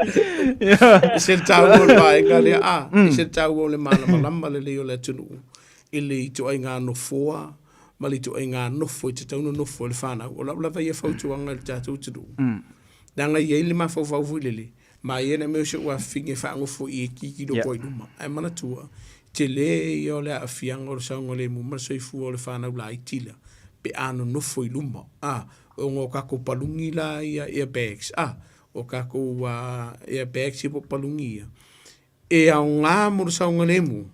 Se tau o le vaega lea a, se tau o le malamalama le lei o le atunuu i le ituaiga nofoa ma le ituaiga nofo i tatau ona nofo ai le fanau. O lau lava ia fautuaga i le tatou atunuu, leaga e i ai le mafaufau foi lele, ma e i ai le mea o si ou afafine e faanofo i e tilotilo atu ai i luma. Ae manatua, tele ia o le aafiaga o le saogalemu ma le soifua o le fanau laiti lea pe a nonofo i luma, a, ona o tatou paluni la ia airbags, a, o tatou airbags ia po o paluni ia, e aoga mo le saogalemu,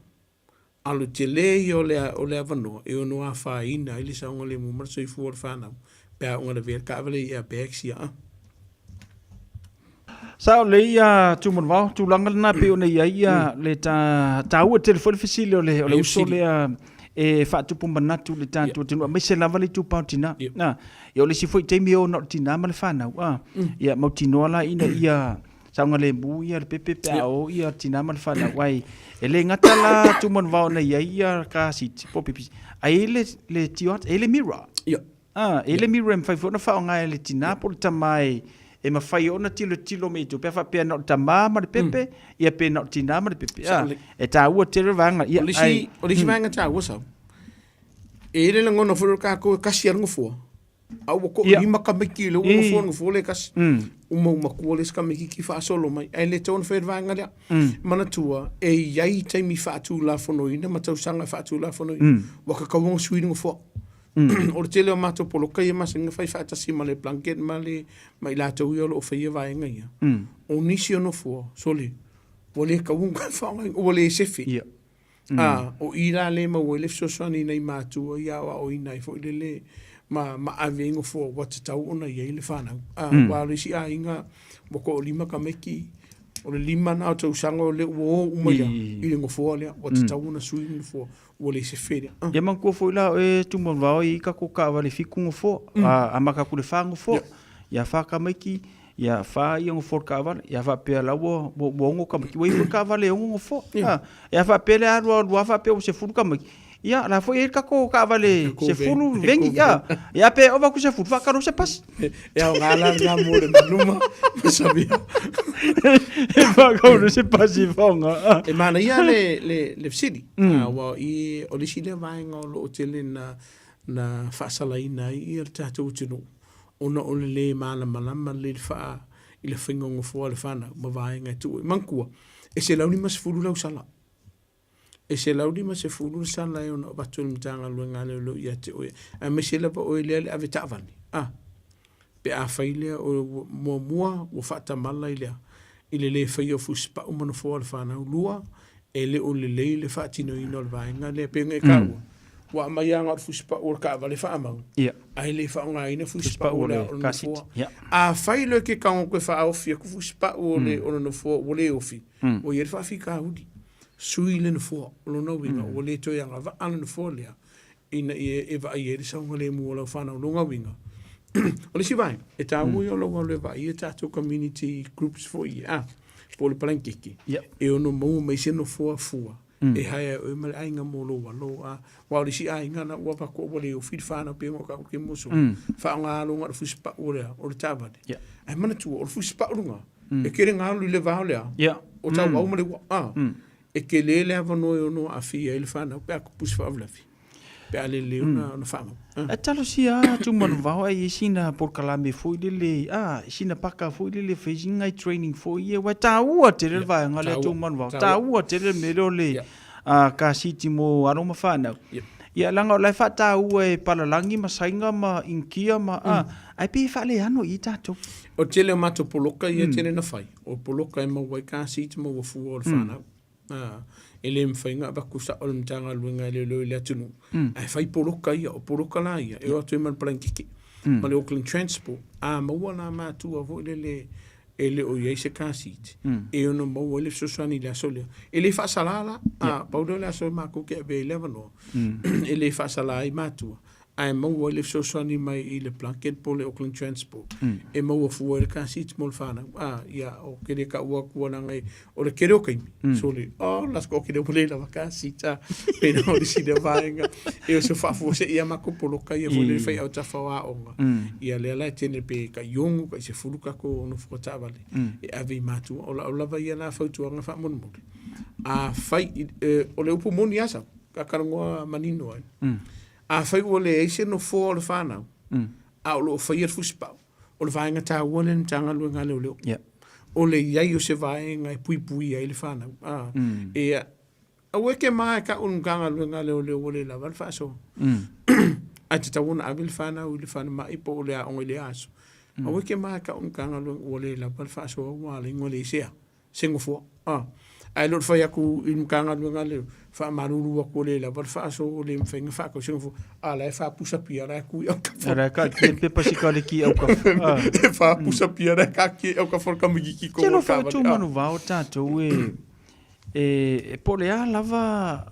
A o le tele ia o le, o le avanoa e ono afaina ai le saogalemu ma le soifua o le fanau pe a oo ina lavea le taavale i airbags ia. A. Sao lelei ia Tumanuvao, tulaga lena pei ona i ai ia le ta, taua tele foi le fesili o le, o le uso lea e faatupu manatu i le tatou atunuu, aemaise lava le itupa o tina. A, ia o le isi foi taimi e oo na o le tina ma le fanau, a, ia mautinoa la ina ia saogalemu ia le pepe pe a o ia tina ma le fanau ai e le gata la Tumanuvao na i ai ia car seat po o pipisi ae i ai le le tio atu e i ai le mirror. Ah, e i ai le mirror e mafai foi ona faaaoga e le tina po o le tama e e mafai ona tilotilo mai i tua pe a faapea na o le tama ma le pepe ia pe na o le tina ma le pepe. Ah, e taua tele le vaega ia O le isi, o le isi vaega taua sau, e i ai le lagona foi o tatou e kasi lava le nofoa. A ua toalima tamaiti i le ua nofoa nofoa lea e tasi. Uma ua matua le isi tamaititi faasolo mai. Ae le tatau ona faia le vaega lea. Manatua, e i ai taimi faatulafonoina ma tausaga e faatulafonoina. Ua tatau ona sui le nofoa. O le tele o matou poloka ia e masani ona fai faatasi ma le Plunket ma le ma i latou ia o lo o faia vaega ia. O nisi o nofoa, sole, ua le tatau ona toe faaaogaina, ua le sefe. A, o i la lea e maua ai le fesoasoani i nai matua i aoaoina ai foi lele ma, ma ave ai nofoa ua tatau ona i ai le fanau. A, aua o le isi aiga ua toalima tamaiti, o le 5 lena o tausaga o lea ua o uma i i le nofoa lea, ua tatau ona sui le nofoa, ua le sefe lea. Ia manatua foi la oe Tumanuvao e i ai tatou taavale e 7 nofoa, a amata atu i le 4 nofoa, ia 4 tamaiti, Ia fa ia nofoa o le taavale, ia faapea la ua ua 6 tamaiti, ua i ai foi taavale e 6 nofoa. A, ia faapea le alu alu lava faapea ua 10 tamaiti, ia la foi e i ai le tatou taavale 10 veni, a. Ia pe ova atu i le 10, faatalo se pasi. E aoga la lena mo le manuma ma Samia. E faatalo se pasi e faaaoga. E manaia le le le fesili, aua i o le isi lea vaega o lo o tele na na faasalaina ai ia le tatou atunuu ona o le lē malamalama lelei le faa i le faiga o nofoa o le fanau ma vaega e tuu ai. Manatua, e 150 lau sala. E 150 le sala e ono avatu e le Matagaluega a Leoleo ia te oe, aemaise lava oe lea le ave taavale. A, pe afai lea o muamua ua faatamala i le i le lē faia o fusipau ma nofoa o le fanau. Lua, e le o lelei le faatinoina o le vaega lea, pei ona e taua, ua aumai lava na o le fusipau o le taavale faamau, ae le faaaogaina fusipau o le nofoa. Afai loa e te tago atu e faaofi atu fusipau o le nofoa ua le ofi, ua i ai le faafitauli, sui le nofoa. O lona uiga, ua le toe agavaa le nofoa lea ina ia e vaai ai le saogalemu o lau fanau. O lona uiga, o le isi vaega, e taua ia o lou alu e vaai ia tatou community groups foi ia, po o le palankeke, e ono maua mai se nofoa fua e hae ai oe ma le aiga mo lou alo. A, aua o le isi aiga na ua avatu ua le ofi le fanau pei ona taua ke moso, faaaoga loa na o le fusipau o le, o le taavale. Ae manatua, o le fusipau luga, e tele na alu i le va o le a, o tauau ma le ua. A, e tele le avanoa e ono aafia ai le fanau pe a tupu se faalavelave, pe a le lelei ona faamau. E talosia lava Tumanuvao ae i ai sina polokalame foi lele, a, sina paka foi lele e fai ai nai training foi ia, aua e taua tele le vaega lea Tumanuvao, taua tele le mea lea o le car seat mo alo ma fanau. Ia leaga o la e faataua e palalagi ma Saina ma Initia ma, a, ae pei e faaleano i i tatou. O le tele o matou poloka ia e tele na fai, o poloka e maua ai car seat maua fua o le fanau. E le mafai ona avatu sao le Matagaluega e Leoleo i le atunuu, ae fai poloka ia. O poloka la ia, e o atu ai ma le palaikeke ma le Auckland Transport. A maua la matua foi lele e le o i ai se car seat, e ono maua ai le fesoasoani i le aso lea. E le faasala la, pau lea o le aso matou te avea ai le avanoa, e le faasala ai matua, ae maua ai le fesoasoani mai i le Plunket po o le Auckland Transport e maua fua ai le car seat mo le fanau. Ah, ia, ou te le taua atua leaga o le tele o taimi, sole, oh, las ko ke le ua le lava car seat, ah, pei o le isi lea vaega, e o se faafuasei lava matou poloka ia foi lele fai autafa o aoga, ia lea la e tele pe tai 6, tai 10 tatou nofoa taavale e ave i matua. O lau lava ia la fautuaga faamolemole, afai, o le upu moni lava sau, ta talanoa manino ai, Afai ua leai se nofoa o le fanau, a o lo o faia le fusipau, o le vaega taua lea i le Matagaluega a Leoleo. O le i ai o se vaega e puipuia ai le fanau. Ia, aua e te ma e tau i le Matagaluega a Leoleo ua le lava le faasoa. Ae tatau ona ave le fanau i le falemai po o le aoga i lea aso. Aua e te ma e tau i le Matagaluega ua le lava le faasoa ua ala ai ona leai se a? se nofoa. Ae le o le fai atu i le Matagaluega lea, faamalulu atu ua le lava le faasoa ua le mafai ona faatau se nofoa, a o la e faapusa pia la e tu i autafa. A la e taatia le pepa sikaleki i autafa. E faapusa pia la e taatia i autafa o le tamaitiiti tonu o le taavale. Telo foi manuvao tatou e po o le a lava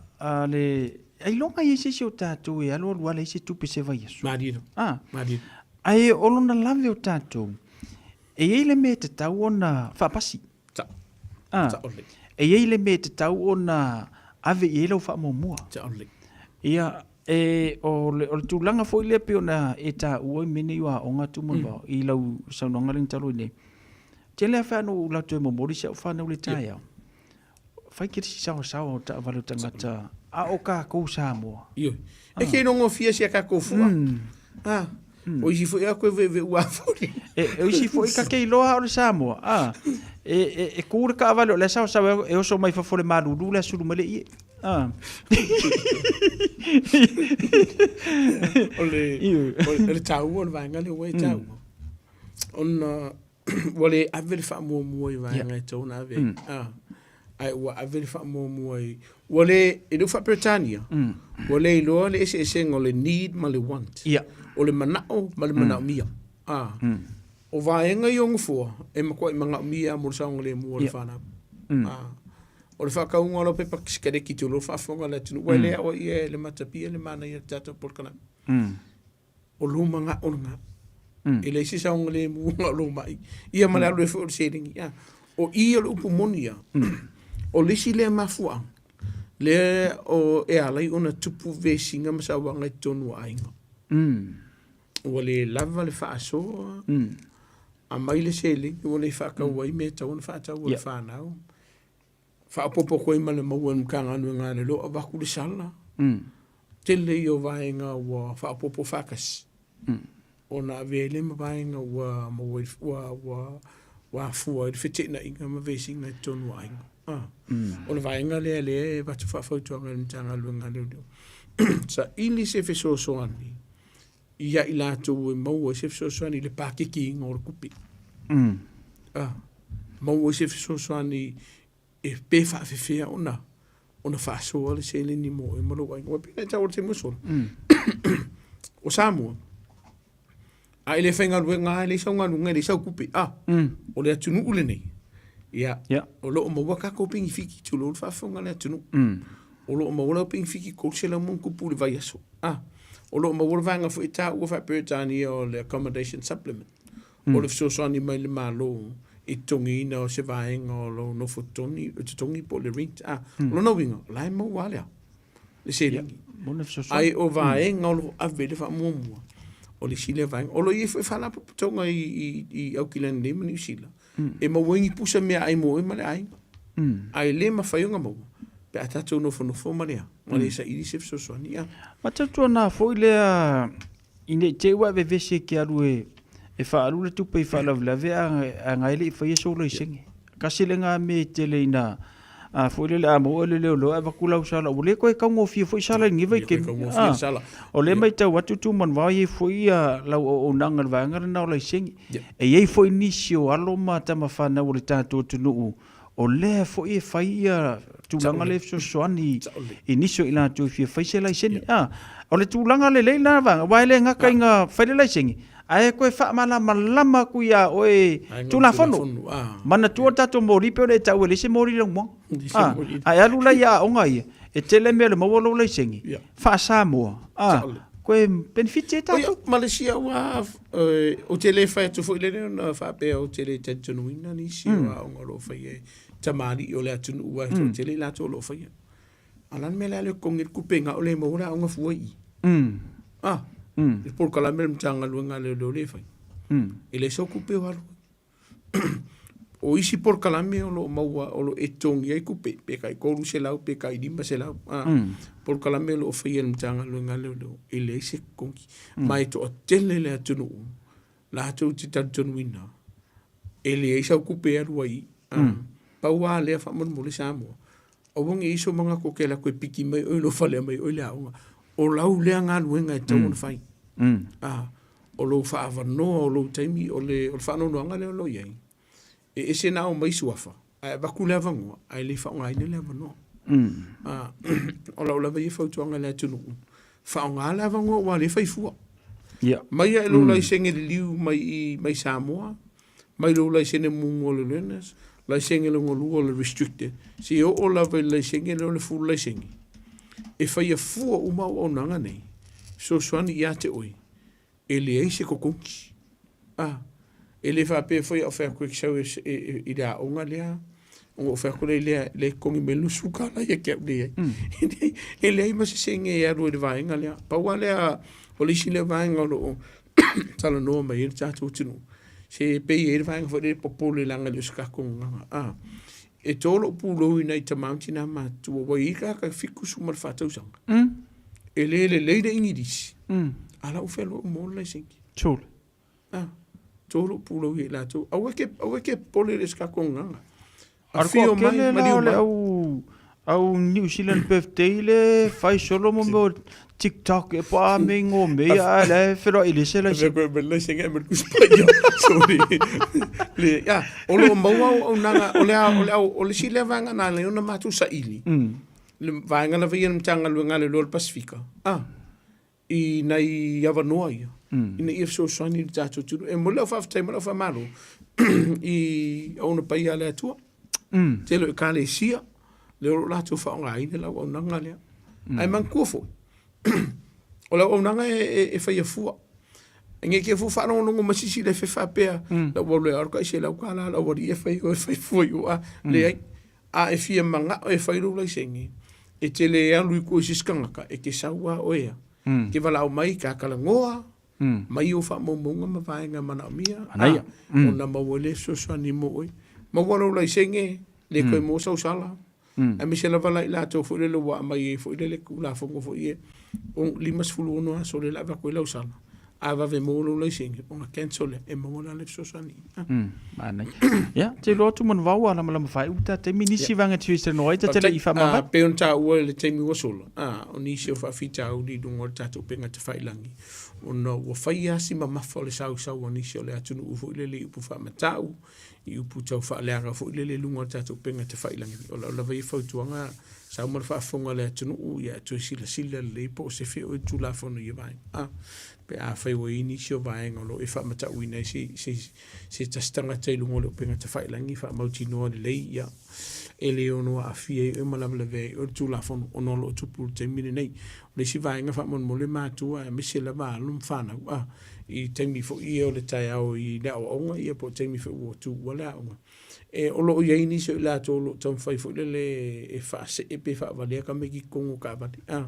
le ailoga i ai se isi o tatou e alu alu lava leai se tupe se vaiaso. Malie. Malie. Ae o lona lave o tatou, E i ai le mea e tatau ona faapasi. Sao. Ah. Sao lelei. E i ai le mea e tatau ona ave i ai lau faamuamua. Sao lelei. Ia, e, o, le, o le tulaga foi lea pei ona e taua i mea nei o aoga Tumanuvao, i lau saunoaga lea na talu ai nei. Tele lava fe ana ou alu atu e momoli si au fanau i le taeao. Fai ke isi saosaoa o taavale o tagata, a o kākou Samoa. Ioe. E ke iloa gofie si a kākou fua. Ah. O isi foi a koe ve'uve'u a foi. E, o isi foi ka ke iloa o le Samoa. Ah. E, e, e kū le taavale o le saosaoa e oso mai fafo le malulu le sulu mai le ie. Ah. O le, o le taua o le vaega lea ua e taua. Ona ua le ave le faamuamua i vaega e tatau ona ave ai. Ah. Ae ua ave le faamuamua i ua le e le o faa-Peretania, ua le iloa le eseesega o le need ma le want. O le manao ma le manaomia. Ah. O vaega ia o nofoa e matuai manaomia mo le saogalemu o le fanau. Ah. O le faatauga o lau pepa sikareti tulou le faafofoga a le atunuu, ua le aoaia e le matapia le manaia o le tatou polokalame. O lou manao lena. E leai se saogalemu na o lou mai. Ia ma le alu ai foi o le seleni. A. O i o le upu moni ia, o le isi lea mafuaaga, lea o, e ala ai ona tupu vesiga ma sauaga i totonu o aiga. Ua le lava le faasoa, aumai le seleni ua le faatau ai mea e tatau ona faatau e le fanau. Faaopoopo atu ai ma le maua e le Matagaluega a le Loa avatu le sala. Tele ia o vaega ua faaopoopo faatasi ona avea ai lea ma vaega ua maua ai ua ua ua afua ai le feteenaiga ma vesiga i totonu o aiga. O le vaega lea lea e avatu faafautuaga e le Matagaluega a Leoleo, saili se fesoasoani ia i latou e maua ai se fesoasoani i le pakekiina o le tupe. Maua ai se fesoasoani e pe faafefea ona ona faasoa le seleni mo oe ma lou aiga. Ua pei ona e taua i le taimi ua sola, o Samoa, a e le faigaluega lava, e leai sau galuega, e leai sau tupe, o le atunuu lenei, ia, o lo o maua tatou penefiti, tulou le faafofoga a le atunuu. O lo o maua lau penefiti $300+ i le vaiaso. O lo o maua le vaega foi e taua faa-Peretania o le accommodation supplement. O le fesoasoani mai le Malo i totogiina o se vaega o lou nofo totogi, totogi po o le rent. O lona uiga, o la e maua lava le seleni. Ae o vaega o lo o ave i le faamuamua, o le isi lea vaega. O lo o i ai foi faalapotopotoga i Aukilani nei ma Niu Sila, e maua ai ni pusa meaai mo oe ma le aiga. Ae le mafai ona maua pe a tatou nofonofo ma le a, ma le saili se fesoasoani. Ma tautuana foi lea I ne i te i ua e vevesi e ke alu e e faaalu le tupe i faalavelave a a nga e le i faia sou laisene. Kasi le nga mea e tele ina a foi lele a maua le leoleo ae avatu lau sala ua le toe taugofie foi sala i lenei vaitaimi. Sala. O lea e matau atu Tumanuvao e i ai foi ia lau auaunaga i le vaega lena o laisene. E i ai foi nisi o alo ma tama fanau o le tatou atunuu. O lea foi e fai ia tulaga lea e fesoasoani i nisi o i latou e fia fai se laisene. A, o le tulaga lelei lena vaega, aua e le gata ina fai le laisene, ae toe faamalamalama atu ia oe Tulafono. Manatua le tatou moli pe o le e tau e leai se moli i lanumoana. A, a e alu la i aoga ia, e tele mea o le maua lou laisene, faa-Samoa, a, toe penefiti ai tatou. Ma le isi au lava, ou te le fai atu foi lele ona faapea ou te le talitonuina nisi o aoga o lo o faia e tamalii o le atunuu aua e toatele i latou o lo o faia. A o le a le mea o le a le totogi ai le tupe na o le maua le aoga fua i i? A, le polokalame a le Matagaluega a Leoleo lea e fai, e leai sau tupe o alu ai. O isi polokalame o lo o maua o lo o e totogi ai tupe pe tai $300 pe tai $500 a polokalame o lo o faia e le Matagaluega a Leoleo e leai se totogi ma e toatele le atunuu latou te talitonuina e leai sau tupe e alu ai a pau lava lea faamolemole Samoa aua ne i i ai sou manatu e te alu atu e piki mai oe i lou fale e aumai oe i le aoga o lau lea galuega e tatau ona fai a o lou faaavanoa o lou taimi, o le faanoanoaga lea o lo o i ai, e ese ona ao mai suafa, ae avatu le avanoa, ae le faaaogaina le avanoa. O lau lava ia fautuaga i le atunuu, faaaoga le avanoa aua o lea e fai fua. Mai lava i lou laisene liliu mai mai Samoa, mai lou laisene muamua o le learners, laisene lona lua o le restricted, seia oo lava i le laisene lea o le full laisene, e faia fua uma auaunaga nei, fesoasoani ia te oe e leai se totogi. A, e le faapea foi a ou fai atu e te sau i le aoga lea, ona ou fai atu lea, lea e totogi mai le $20 ia te au leai. E leai ma se sene e alu ai i le vaega lea. Pau lava lea, o le isi lea vaega o lo o talanoa mai ai le tatou atunuu, se pei e i ai le vaega foi lea e popole leaga e le o se tatou gagana. A, e to lou pulou i nai tama ma tina matutua ua i ai tagata e 74 tausaga. E le lelei le Igilisi, a la ua fealuai uma le laisene. True. Ah, to lou pulou ia i latou. Aua e aua e te popole i le se tatou gagana. Afio mai, maliu mai. Au, au New Zealand birthday le fai solo mo mea o TikTok e po a me ngo me a le feloai le se laisene. Koe me laisene e me le kusipaia. Sorry. Le, ya, o lo maua auaunaga, o le o le o le isi lea vaega na ala ai ona matou saili. Le vaega lava ia o le Matagaluega a Leoleo o le Pasefika, a, i nai avanoa ia, ina ia fesoasoani i le tatou atunuu. E momoli lau faafetai ma lau faamalo i auauna paia a le Atua, tele o Ekalesia, lea o lo o latou faaaogaina le auaunaga lea. Ae manatua foi, o le auaunaga e faia fua. Ne i te i foi faalogologo mai se isi i le faapea, lau alu e alu tai $100 lau alii e fai oe e fai fua i o, a, leai. A e fia manao e fai lou laisene, e te le alu i tua i se isi tagata, e te sau lava oe ia. E te valaau mai, ta talanoa, mai ou faamaumauga ma vaega e manaomia, a, ona maua ai lea fesoasoani mo oe. Maua lou laisene, le toe maua sau sala, aemaise lava la i latou foi lele ua aumai ai foi lele Tulafono foi ia, 56 aso lea o le a avatu ai lau sala, a vave maua lou laisene, ona cancel lea, e maua la le fesoasoani. Manaia. Ia, te iloa atu manuvao ua lamalama faaiu ta taimi, nisi vaega e te fia talanoa ai, ta te le i faamavae. Pei ona taua i le taimi ua sola, o nisi o faafitauli i luga o le tatou upega tafailagi, ona ua fai lava si mamafa o le sausau a nisi o le atunuu foi lele i upu faamatau, i upu tau faaleaga foi lele i luga o le tatou upega tafailagi. O lau lava ia fautuaga, sau ma le faafofoga a le atunuu, ia toe silasila lelei po o sefe oe i le Tulafono i ia vaega. Pe afai ua i ai nisi o vaega o lo o e faamatauina ai se tasi tagata i luga o le upega tafailagi, faamautinoa lelei, ia, e le ono aafia ai oe ma lavelavea ai oe le Tulafono ona o lo o tupu i le taimi lenei. O le isi vaega faamolemole matua aemaise lava alo ma fanau, a, i taimi foi ia o le taeao i le aoaoga, ia po o taimi foi ua tuua le aoga, e, o lo o i ai nisi o i latou o lo o taumafai foi lele e faasee pe faavalea tamaiti i totonu o taavale, a,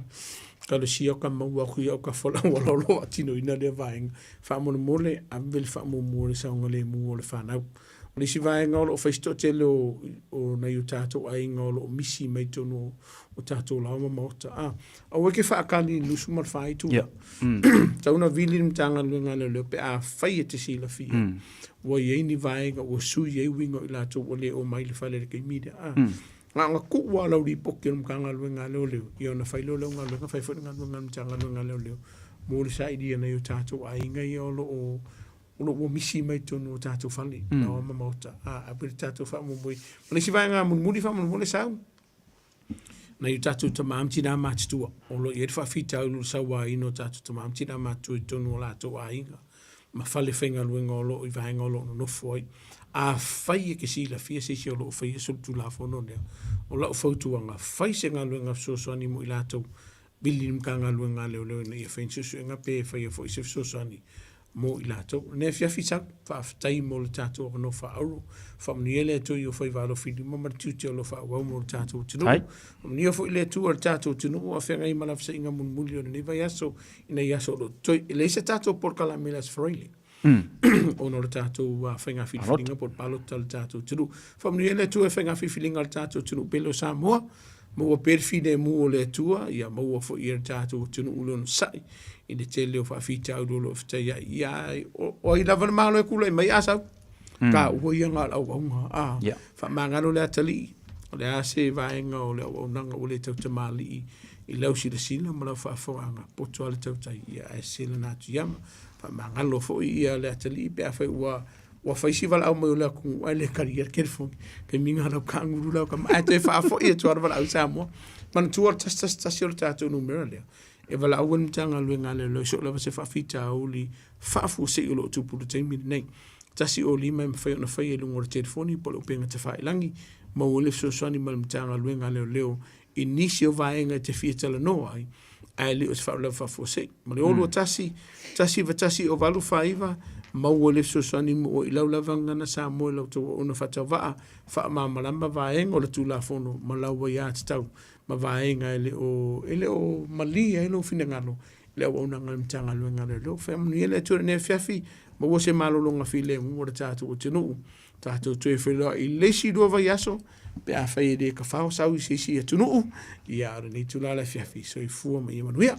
talosia ka maua atu i autafa o le auala o lo o faatinoina lea vaega. Faamolemole, ave le faamuamua i le saogalemu o le fanau. O le isi vaega o lo o fai se toatele o nai o tatou aiga o lo o misi mai totonu o tatou laoa ma maota, a, aua e te faatali i le 24 itula. Tatau ona vili le Matagaluega a Leoleo pe afai e te silafia ua i ai ni vaega ua sui ai uiga o i latou ua le omai i le fale i le taimi lea. A, na ona tuu lava o lau lipoti a le Matagaluega a Leoleo, ia ona fai lea o lau galuega, fai foi le galuega a le Matagaluega a Leoleo mo le sailia o nai o tatou aiga ia o lo o O lo o ua misi mai totonu o tatou fale, laoa ma maota, a, ae pei le tatou faamoemoe. Ma le isi vaega mulimuli faamolemole sau, nai o tatou tama ma tinā matutua, o lo o i ai le faafitauli o le sauaina o tatou tama ma tinā matutua i totonu o latou aiga ma fale faigaluega o lo o i vaega o lo o nonofo ai. Afai e te silafia se isi o lo o faia solitulafono lea, o lau fautuaga, fai se galuega fesoasoani mo i latou, vili i le Matagaluega a Leoleo ina ia fai ni suesuega pe faia foi se fesoasoani mo i latou. Lenei afiafi sau, faafetai mo le tatou avanoa faaauro. Faamanuia le Atua i ou faiva alofilima ma le tiute o lo o faaauau mo le tatou atunuu. Faamanuia foi le Atua i le tatou atunuu a feagai ma lafesaiga mulimuli o lenei vaiaso ina ia aso o lo o totoe. E leai se tatou polokalame i le Aso Faraile ona o le tatou faiga filifiliga po o le palota a le tatou atunuu. Faamanuia le Atua i faiga filifiliga a le tatou atunuu pele o Samoa. Maua pea le filemu o le Atua, ia maua foi e le tatou atunuu le onosai i le tele o faafitauli o lo o fetaiai. Ia, o ai lava le Malo e tulai mai a sau, taua ia na o le auauna. A, faamagalo le atalii, o le a se vaega o le auaunaga ua le tautamalii i lau silasila ma lau faafofogaaga, poto lava le tautai, ia ae sese lana atu iama. Faamagalo foi ia le atalii pe afai ua ua fai si valaau mai o le atunuu ae le talia le telefoni. Taimi na lau kagulu lau kama ae toe faafoi atu lava le valaau i Samoa. Manatua o le 111 o le tatou numera lea e valaau ai le Matagaluega a Leoleo i so o lava se faafitauli faafuasei o lo o tupu i le taimi lenei. 105 e mafai ona faia i luga o le telefoni po o le upega tafailagi, maua ai le fesoasoani mai le Matagaluega a Leoleo i nisi o vaega e te fia talanoa ai, ae le o se faalavelave faafuasei. Ma le 021 191 089, maua le fesoasoani mo oe i lau lava gagana Samoa i lau tauauna faatauvaa, faamalamalama vaega o le Tulafono ma lau aiatatau ma vaega e le o, e le o malie ai lou finagalo i le auaunaga a le Matagaluega a Leoleo. Faamanuia le Atua i lenei afiafi, maua se malologa filemu mo le tatou atunuu. Tatou toe feiloai i le isi 2 vaiaso pe afai e le tafao sau i se isi atunuu, ia a o lenei itula o le afiafi, soifua ma ia manuia.